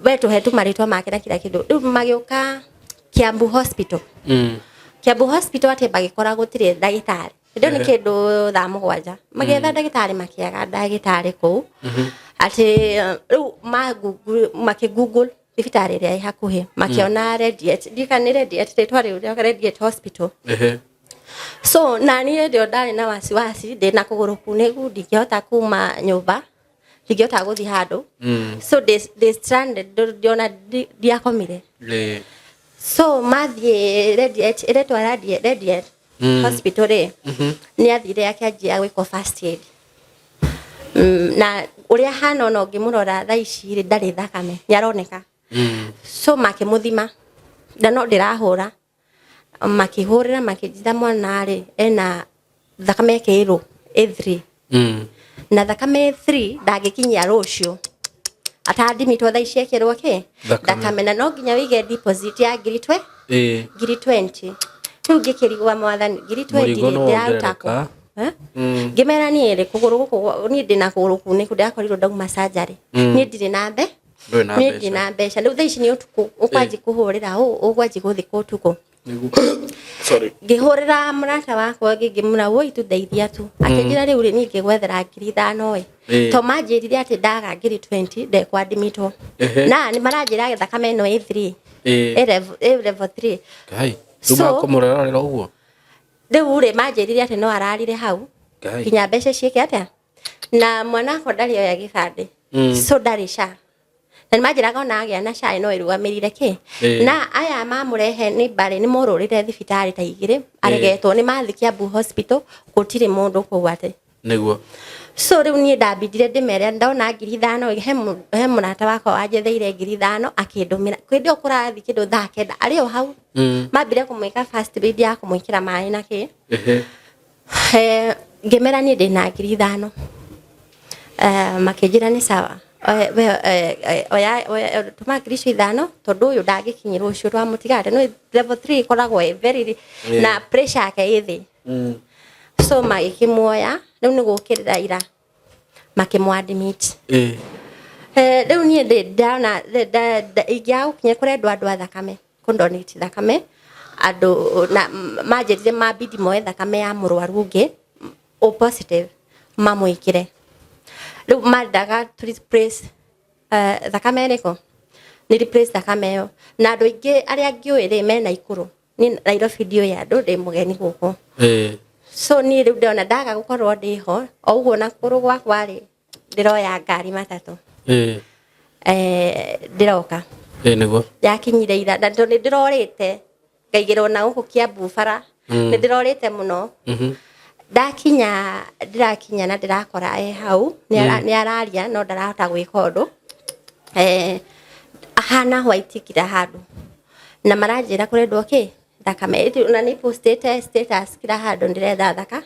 we tũhe tu marĩtwa make na kila kĩndũ. Rĩu magĩũka Kiambu Hospital. Kiambu Hospital atĩ magĩkora gũtirĩ ndagĩtarĩ. Rĩu nĩ kĩndũ thaa 7 magĩetha ndagĩtarĩ, makĩaga ndagĩtarĩ kũu. Atĩ rĩu makĩ google thibitarĩ ĩrĩa ĩ hakuhĩ, makĩona Radiate, ndiũĩ kana nĩ Radiate rĩtwa rĩu rĩa Radiate Hospital. So na niĩ hĩndĩ ĩyo ndarĩ na wasiwasi, ndĩna kũgũrũ kunĩku, ndingĩhota kuma nyũmba, ndingĩhota gũthiĩ handũ. So ndĩ stranded, ndiona ndiakomire. So mathiĩ Radiate, ĩretwo Radiate Hospital rĩ, nĩ athire akĩanjia gwĩkwo first aid. Na ũrĩa hana ona ũngĩmũrora thaa ici rĩ, ndarĩ thakame, nĩ aroneka. So makĩmũthima na no ndĩrahũra, makĩhũrĩra makĩnjĩra mwana rĩ ena thakame yake ĩ low, ĩ 3. Na thakame 3 ndangĩkinyia rũciũ atadimitwo thaa ici ekĩrwo kĩ. Thakame. Thakame, na no nginya wĩige deposit ya ngiri 20. Rĩu ngĩkĩrigwa, mwathani, ngiri 20 Mũrigo rĩ, nĩ ndĩraruta kũ? wongerereka. Eh? Ngĩmera niĩ rĩ, kũgũrũ gũkũ niĩ ndĩna kũgũrũ kunĩku, ndĩrakorirwo ndauma surgery. Niĩ ndirĩ na mbe Ndũrĩ na niĩ mbeca. ndirĩ na mbeca. Rĩu thaa ici nĩ ũtukũ, ũkwanji kũhũrĩra ũ ũkwanji gũthiĩ kũ ũtukũ? Nĩguo. Sorry. Ngĩhũrĩra mũrata wakwa ũngĩ, ngĩmwĩra woi tũndeithia tu. Akĩnjĩra rĩu rĩ, niĩ ngĩgwethera 5,000 ĩ. To manjĩrire atĩ ndaga ngiri 20 ndekwandimitwo. Na nĩ maranjĩra thakame ĩno ĩ 3. Ĩ level 3. Ngai. Rĩu makũmũrerarĩra ũguo. Rĩu rĩ, manjĩrire atĩ no ararire hau Ngai. nginya mbeca ciĩke atĩa, na mwana wakwa ndarĩ oya gĩbandĩ. So ndarĩ SHA na Na nĩ manjĩraga ona agĩa na SHA no ĩrũgamĩrĩre kĩ. Ĩĩ. Na aya mamũrehe nĩ mbarĩ nĩ morũrĩre thibitarĩ ta igĩrĩ aregetwo nĩ mathi Kiambu Hospital gũtirĩ mũndũ kũu atĩ. Nĩguo. So rĩu niĩ ndambindire ndĩmere ndona 5,000 he mũrata wakwa wanjetheire 5,000 akĩndũmĩra kĩndĩ ĩyo kũrathiĩ kĩndũ thaa 9 arĩ o hau. Mambire kũmwĩka first aid ya kũmwĩkĩra maĩ na kĩ. Ngĩmera niĩ ndĩna 5,000. Makĩnjĩra nĩ sawa. Oya tũma 5,000 tondũ ũyũ ndangĩkinyĩrwo ũcio twamũtiga atĩ no level 3 ĩkoragwo ĩ very na pressure yake ĩ thĩ. So magĩkĩmuoya rĩu nĩ gũkĩrĩra ira makĩmũ admit. Rĩu niĩ ndĩ ndona ingĩaga gũkinya kũrendwo andũ a thakame kũndonate thakame andũ na manjĩrire mambindi moe thakame ya mũrwaru ũngĩ O positive mamwĩkĩre. Rĩu mendaga to replace thakame ĩrĩkũ? Nĩ replace thakame ĩyo. Na andũ aingĩ arĩa ngĩũĩ rĩ me Naikuru. Niĩ Nairobi ndiũĩ andũ ndĩ mũgeni gũkũ. So niĩ rĩu ndĩrona ndaga gũkorwo ndĩho o ũguo na kũgũrũ gwakwa rĩ ndĩroya ngari matatũ. Ndĩroka. Nĩguo. Yakinyire ira na tondũ nĩ ndĩrorĩte ngaigĩrwo na gũkũ Kiambu bara. Nĩ ndĩrorĩte mũno. Ndakinya ndĩrakinya na ndĩrakora e hau nĩ araria no ndarahota gwĩka ũndũ. Ahana white kila handũ. Na maranjĩra kũrendwo kĩ? Thakame. Na nĩ postĩte status kila handũ ndĩretha thaka.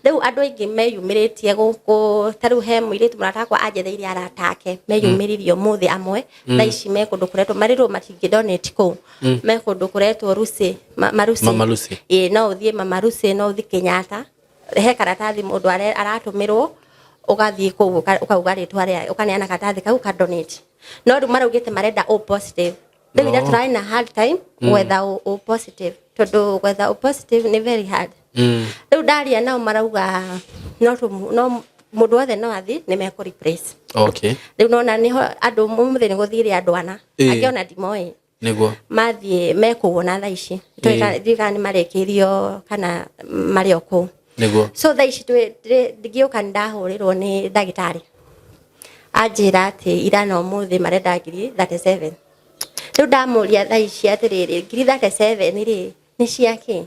Rĩu andũ aingĩ meyumĩrĩtie gũkũ ta rĩu he mũirĩtu mũrata wakwa anjetheire arata ake meyumĩririe ũmũthĩ amwe thaa ici me kũndũ kũretwo marĩrwo matingĩ donate kũu me kũndũ kũretwo Lucy Marusi. Mama Lucy. Ĩĩ no ũthiĩ Mama Lucy no ũthiĩ Kenyatta he karatathi mũndũ aratũmĩrwo ũgathiĩ kũu ũkauga rĩtwa rĩa ũkaneana karatathi kau ka donate. No rĩu maraugĩte marenda O positive. Rĩu ira tũrarĩ na hard time gwetha O positive tondũ gwetha O positive nĩ very hard. Rĩu ndaria nao marauga no no mũndũ wothe no athiĩ nĩ mekũ replace. Rĩu nona nĩho andũ ũmũthĩ nĩ gũthire andũ ana. Angĩ ona ndimoĩ. Nĩguo. Mathiĩ mekũu ona thaa ici. Ndiũĩ kana nĩ marĩkĩirio kana marĩ o kũu. Nĩguo. So thaa ici ngĩũka nĩ ndahũrĩrwo nĩ ndagĩtarĩ. Anjĩra atĩ ira na ũmũthĩ marenda 37,000. Rĩu ndamũria thaa ici atĩrĩrĩ 37,000 rĩ nĩ cia kĩ?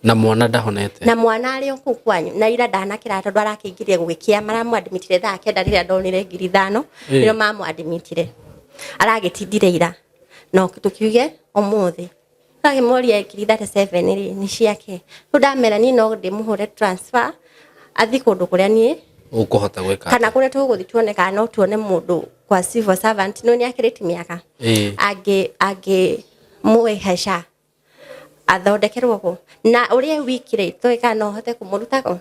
Na mwana ndahonete. Na mwana arĩ o kũu kwanyu na ira ndanakĩra tondũ arakĩingĩrire gũgĩkĩa maramũadmitire thaa 9 rĩrĩa ndonire 5,000 nĩrĩo mamũadmitire. Aragĩtindire ira no tũkiuge ũmũthĩ. Ndakĩmũria 37,000 rĩ nĩ cia kĩ? Rĩu ndamera niĩ no ndĩmũhũre transfer athiĩ kũndũ kũrĩa niĩ Ũkũhota gwĩka. Kana kũrĩa tũgũthiĩ tuone kana no tuone mũndũ kwa civil servant no nĩ akĩrĩtie mĩaka. Angĩ mũhe SHA athondekerwo kũ na ũrĩa wiki rĩ tũĩ kana no hote kũmũruta kũ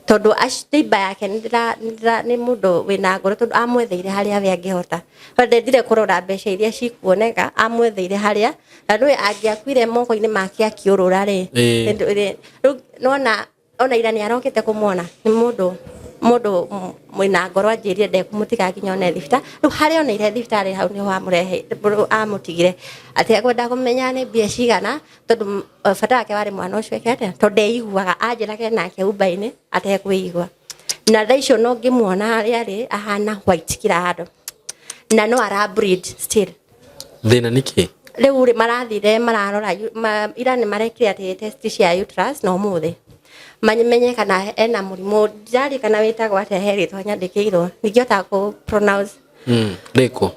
tondũ neighbor yake nĩ mũndũ wĩna ngoro tondũ amwetheire harĩa we angĩhota. No ndendire kũrora mbeca iria cikuoneka amwetheire harĩa na nĩũĩ angĩakuire moko-inĩ make akĩũrũra rĩ rĩu nona ona ira nĩ arokĩte kũmuona nĩ mũndũ mwĩna ngoro anjĩrire ndekũmũtiga nginya one thibitarĩ. Rĩu harĩa oneire thibitarĩ hau nĩho amũrehe amũtigire atĩ ekwenda kũmenya nĩ mbia cigana tondũ bata wake warĩ mwana ũcio eke atĩa tondũ ndeiguaga anjĩrage nake Uber-inĩ atekwĩigua. Na thaa icio no ngĩmuona harĩa arĩ ahana white kila handũ na no ara bleed still. Thĩna nĩ kĩ? Rĩu rĩ marathire mararora ira nĩ marekire atĩ test cia uterus na ũmũthĩ mamenye kana ena mũrimũ ndirari kana wĩtagwo atĩa he rĩtwa nyandĩkĩirwo ndingĩhota kũ pronounce. Rĩkũ?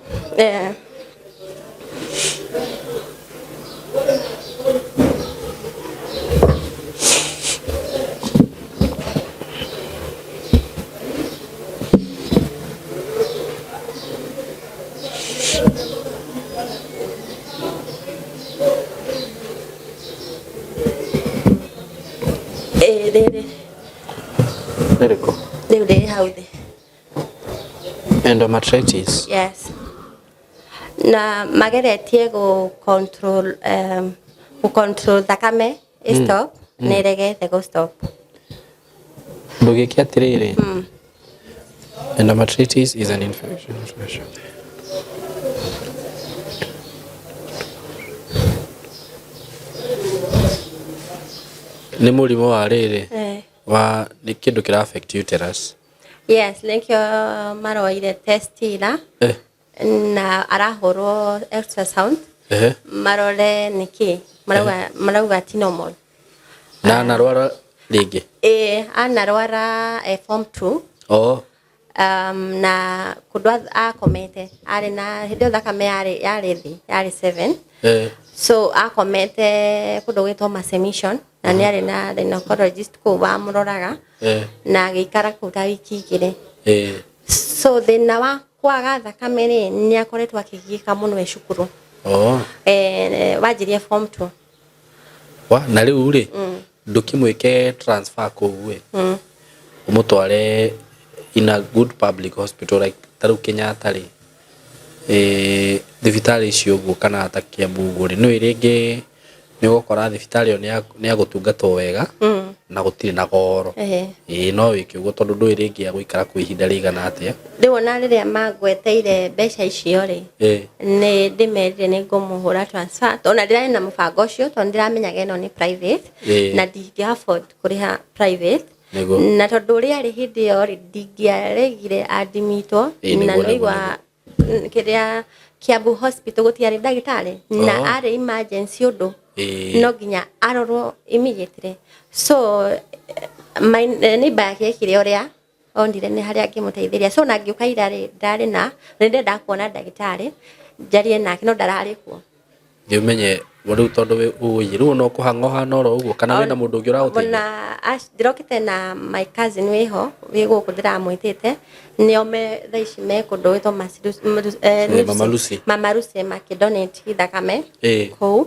Rĩrĩ. Rĩrĩkũ? Rĩu rĩrĩ hau thĩ. Endometritis. Yes. Na mageretie gũ control gũ control thakame stop nĩ ĩregete gũ stop. Ndũgĩke atĩrĩrĩ. Endometritis is an infection. Nĩ mũrimũ wa rĩrĩ wa nĩ kĩndũ kĩra affect uterus. Yes, nĩkĩo maroire test ira. Na arahũrwo ultrasound marore nĩkĩ marauga, marauga ti normal. Na anarwara rĩngĩ? Ĩĩ, anarwara form 2. Oh. Na kũndũ akomete arĩ na hĩndĩ ĩyo thakame yarĩ thĩ, yarĩ 7. So akomete kũndũ gwĩtwo Mercy Mission, na nĩ arĩ na gynecologist kũu wamũroraga, na agĩikara kũu ta wiki 2. So thĩna wa kwaga thakame rĩ, nĩ akoretwo akĩgiĩka mũno e cukuru. Oh. Wanjirie form 2. Wa, na rĩu rĩ, ndũkĩmwĩke transfer kũu ĩ, ũmũtware in a good public hospital like ta rĩu Kenyatta rĩ, thibitarĩ icio ũguo kana ta Kiambu ũguo rĩ, nĩũĩ rĩngĩ nĩ ũgũkora thibitarĩ ĩyo nĩ ya gũtungatwo wega na gũtirĩ na goro. Ĩĩ no wĩke ũguo tondũ ndũĩ rĩngĩ agũikara kwa ihinda rĩigana atĩa. Rĩu ona rĩrĩa mangweteire mbeca icio rĩ, nĩ ndĩmerire nĩ ngũmũhũra transfer, ona ndĩrarĩ na mũbango ũcio tondũ ndĩramenyaga ĩno nĩ private, na ndingĩ afford kũrĩha private. Na tondũ ũrĩa arĩ hĩndĩ ĩyo rĩ, ndingĩaregire andimitwo, na nĩwaigua kĩrĩa Kiambu Hospital gũtiarĩ ndagĩtarĩ, na arĩ emergency ũndũ, no nginya arorwo immediately. So my neighbor yake ekire ũrĩa onire nĩ harĩa angĩmũteithĩria. So na ngĩũka ira rĩ, ndarĩ na nĩ ndĩrenda kuona ndagĩtarĩ njarie nake, no ndararĩ kuo. Nĩ ũmenye rĩu tondũ ũĩ rĩu no kũhang'o hana oro ũguo, kana wĩna mũndũ ũngĩ ũragũteithia? Ona ndĩrokĩte na my cousin wĩho, wĩ gũkũ ndĩramwĩtĩte, nĩo me thaa ici me kũndũ gwĩtwo Mama Lucy. Mama Lucy makĩdonate thakame kũu.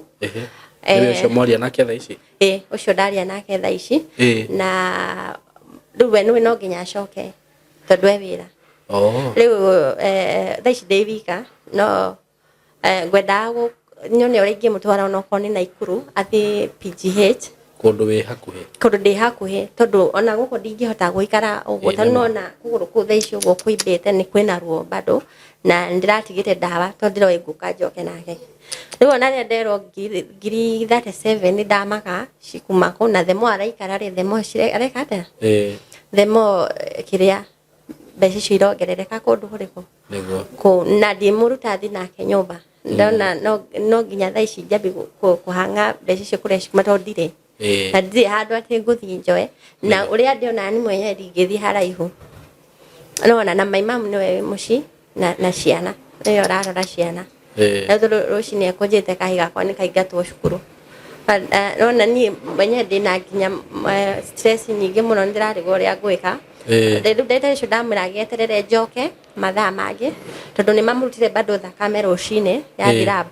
Nĩwe ũcio mwaria nake thaa ici? Ĩĩ, ũcio ndaria nake thaa ici. Na rĩu we nĩwe no nginya acoke tondũ e wĩra. Rĩu thaa ici ndĩ wika, no ngwendaga nyone ũrĩa ingĩmũtwara onokorwo nĩ Naikuru athiĩ PGH. Kũndũ wĩ hakuhĩ. Kũndũ ndĩ hakuhĩ, tondũ ona gũkũ ndingĩhota gũikara ũguo, tondũ nona kũgũrũ kũu thaa ici ũguo kũimbĩte nĩ kwĩna ruo bado, na nĩndĩratigĩte ndawa tondũ ndĩroĩ ngũka njoke nake. Rĩu ona rĩrĩa nderwo ngiri 37 nĩ ndamaka cikuma kũu, na the more araikara rĩ, the more areka atĩa? The more kĩrĩa mbeca icio irongerereka kũndũ kũrĩkũ? Kũu, na ndimũruta thiĩ nake nyũmba. Ndona no nginya thaa ici njambi kũhang'a mbeca icio kũrĩa cikuma tondũ ndirĩ. Na ndirĩ handũ atĩ ngũthiĩ njoe, na ũrĩa ndĩona niĩ mwenyewe ndingĩthiĩ haraihu. Nĩwona, na my mom nĩwe wĩ mũciĩ na ciana, nĩwe ũrarora ciana. Na tondũ rũcinĩ ekũnjĩte kahĩĩ gakwa nĩ kaingatwo cukuru. Nĩwona niĩ mwenyewe ndĩna nginya stress nyingĩ mũno, nĩndĩrarigwo ũrĩa ngwĩka. Rĩu ndagĩtarĩ ũcio ndamwĩra agĩeterere njoke mathaa mangĩ, tondũ nĩ mamũrutire bado thakame rũcinĩ ya lab.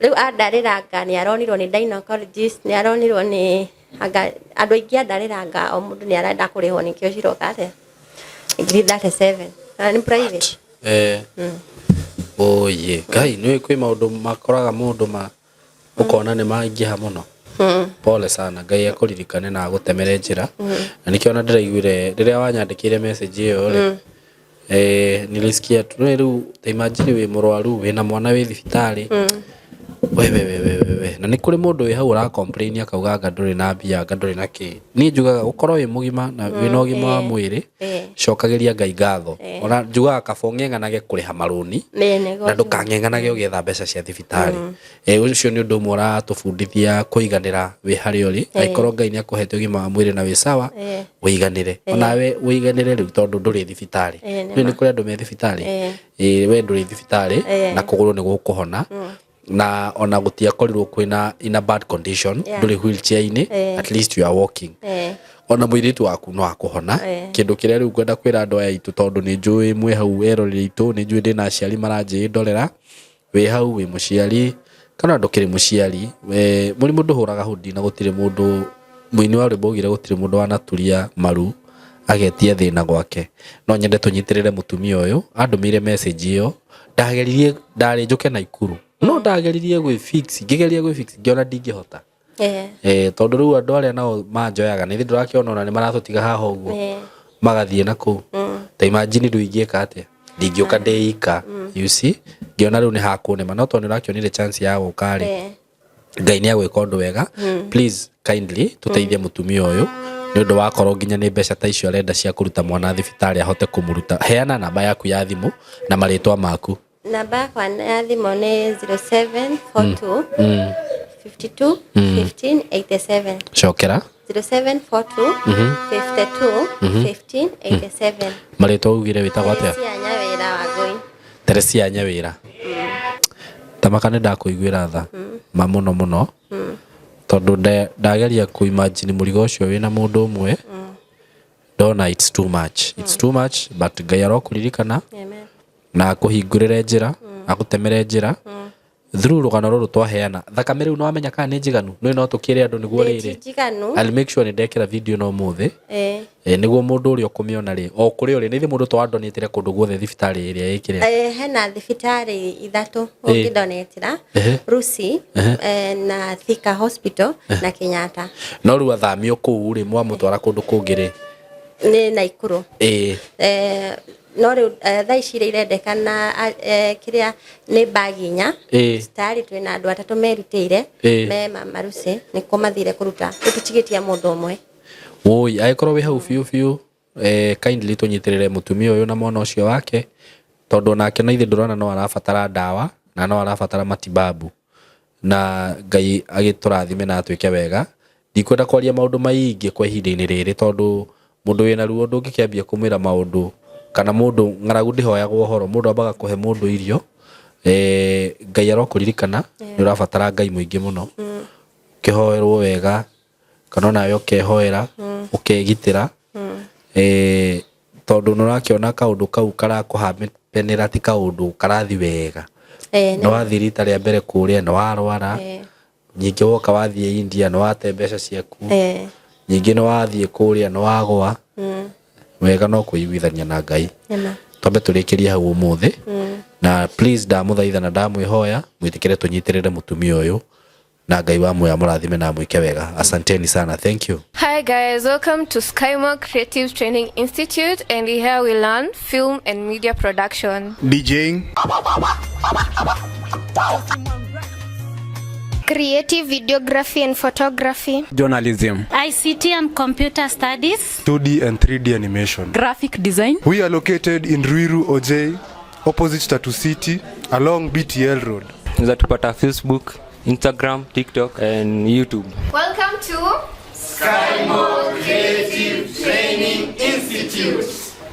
Rĩu andarĩranga nĩ aronirwo nĩ gynecologist, nĩ aronirwo nĩ anga andũ aingĩ andarĩranga, o mũndũ nĩ arenda kũrĩhwo, nĩkĩo ciroka atĩa ngiri 37, na nĩ private. Oye, Ngai, nĩ kwĩ maũndũ makoraga mũndũ ma ũkona nĩ maingĩha mũno. Pole sana, Ngai akũririkane na agũtemere njĩra. Na nĩkĩo ona ndĩraiguire rĩrĩa wanyandĩkĩire message ĩyo rĩ, nilisikia tu rĩu ta imagine wĩ mũrwaru, wĩna mwana wĩ thibitarĩ. We we we we we we. Na nĩ kũrĩ mũndũ wĩ hau ũra complain akauga anga ndũrĩ na mbia, anga ndũrĩ na kĩ. Niĩ njugaga ũkorwo wĩ mũgima na wĩna ũgima wa mwĩrĩ, cokagĩria Ngai ngatho. Ona njugaga kaba ũng'eng'anage kũrĩha marũni, na ndũkang'eng'anage ũgĩetha mbeca cia thibitarĩ. Ũcio nĩ ũndũ ũmwe ũratũbundithia kũiganĩra wĩ harĩa ũrĩ. Angĩkorwo Ngai nĩ akũhete ũgima wa mwĩrĩ na wĩ sawa, ũiganĩre. Onawe ũiganĩre rĩu tondũ ndũrĩ thibitarĩ. Nĩ kũrĩ andũ me thibitarĩ. We ndũrĩ thibitarĩ na kũgũrũ nĩ gũkũhona. Na ona gũtiakorirwo kwĩna in a bad condition, ndũrĩ wheelchair-inĩ, at least you are walking. Ona mũirĩtu waku no akũhona. Kĩndũ kĩrĩa rĩu ngwenda kwĩra andũ aya aitũ, tondũ nĩ njũĩ mwĩ hau eroreri aitũ, nĩ njũĩ ndĩna aciari maranjĩĩ ndorera, wĩ hau wĩ mũciari kana ndũkĩrĩ mũciari, we mũrimũ ndũhũraga hũndi, na gũtirĩ mũndũ, mũini wa rwĩmbo augire gũtirĩ mũndũ wanaturia maru agetia thĩna gwake. No nyende tũnyitĩrĩre mũtumia ũyũ, andũmĩire message ĩyo, ndageririe, ndarĩ njũke Naikuru, no ndageririe gwĩ fix, ngĩgeria gwĩ fix ngĩona ndingĩhota. Tondũ rĩu andũ arĩa nao manjoyaga nĩ ndĩrakĩona ona nĩ maratũtiga haha ũguo, magathiĩ na kũu. Ta imagine rĩu ingĩka atĩa? Ndingĩũka ndĩ ika, you see? Ngĩona rĩu nĩ hakũnema, no tondũ nĩ ũrakĩonire chance ya gũka rĩ, Ngai nĩ agwĩka ũndũ wega. Please kindly tũteithie mũtumia ũyũ. Nĩ ũndũ wakorwo nginya nĩ mbeca ta icio arenda cia kũruta mwana thibitarĩ ahote kũmũruta. Heana namba yaku ya thimũ na marĩtwa maku. Namba yakwa ya thimũ nĩ 0742 52 15 87. Cokera. 0742 52 15 87. Marĩtwa ugire wĩtagwo atĩa? Teresia Nyawĩra Wangũi. Teresia Nyawĩra. Tamaka nĩ ndakũiguĩra tha ma mũno mũno, tondũ ndageria kũ imagine mũrigo ũcio wĩna mũndũ ũmwe, ndona it's too much, it's too much, but Ngai arokũririkana. Amen. Na akũhingũrĩre njĩra, agũtemere njĩra through rũgano rũrũ twaheana. Thakame rĩu nĩwamenya kana nĩ njiganu, nĩ no tũkĩre andũ nĩguo Ti rĩrĩ. njiganu. I'll make sure nĩ ndekĩra video no mũthĩ, nĩguo mũndũ ũrĩa ũkũmĩona rĩ, o kũrĩa ũrĩ, nĩ ithe mũndũ twadonĩtĩre kũndũ guothe thibitarĩ ĩrĩa ĩkĩrĩa. Hena thibitarĩ ithatũ ũngĩdonetĩra. Rusi, na Thika Hospital na Kenyatta. No rĩu athamio kũu rĩ, mwamũtwara kũndũ kũngĩ rĩ? Nĩ Naikuru. No rĩu thaa ici iria irendekana kĩrĩa nĩ bagi inya. Tayari twĩna andũ atatũ merutĩire. Me Mama Lucy nĩkuo mathire kũruta, rĩu tũtigĩtie mũndũ ũmwe. Woi, angĩkorwo wĩ hau biũ biũ, kindly tũnyitĩrĩre mũtumia ũyũ na mwana ũcio wake, tondũ onake na ithe ndũrona no arabatara ndawa na no arabatara matibabu, na Ngai agĩtũrathime na atwĩke wega. Ndikwenda kwaria maũndũ maingĩ kwa ihinda-inĩ rĩrĩ, tondũ mũndũ wĩna ruo ndũngĩkĩambia kũmwĩra maũndũ, kana mũndũ ng'aragu ndĩhoyagwo ũhoro, mũndũ ambaga kũhe mũndũ irio. Ngai arokũririkana, nĩ ũrabatara Ngai mũingĩ mũno, ũkĩhoerwo wega, kana onawe ũkehoera, ũkegitĩra, tondũ nĩ ũrakĩona kaũndũ kau karakũhapenera ti kaũndũ karathi wega. Nĩ wathiĩ rita rĩa mbere kũrĩa nĩ warwara, ningĩ woka wathiĩ India nĩ wate mbeca ciaku, ningĩ nĩ wathiĩ kũrĩa nĩ wagwa. Wega no kũiguithania na Ngai. Twambe tũrĩkĩrie hau ũmũthĩ, na please ndamũthaitha na ndamwĩhoya mwĩtĩkĩre tũnyitĩrĩre mũtumia ũyũ, na Ngai wa muoyo amũrathime na amwĩke wega. Asanteni sana, thank you. Hi guys, welcome to Skymore Creative Training Institute, and here we learn film and media production, DJing, creative videography and photography, journalism, ICT and computer studies, 2D and 3D animation, graphic design. We are located in Ruiru OJ, opposite Tatu City, along BTL Road. Unaweza tupata Facebook, Instagram, TikTok and YouTube. Welcome to Skymore Creative Training Institute.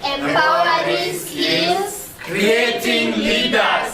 Empowering skills, creating leaders.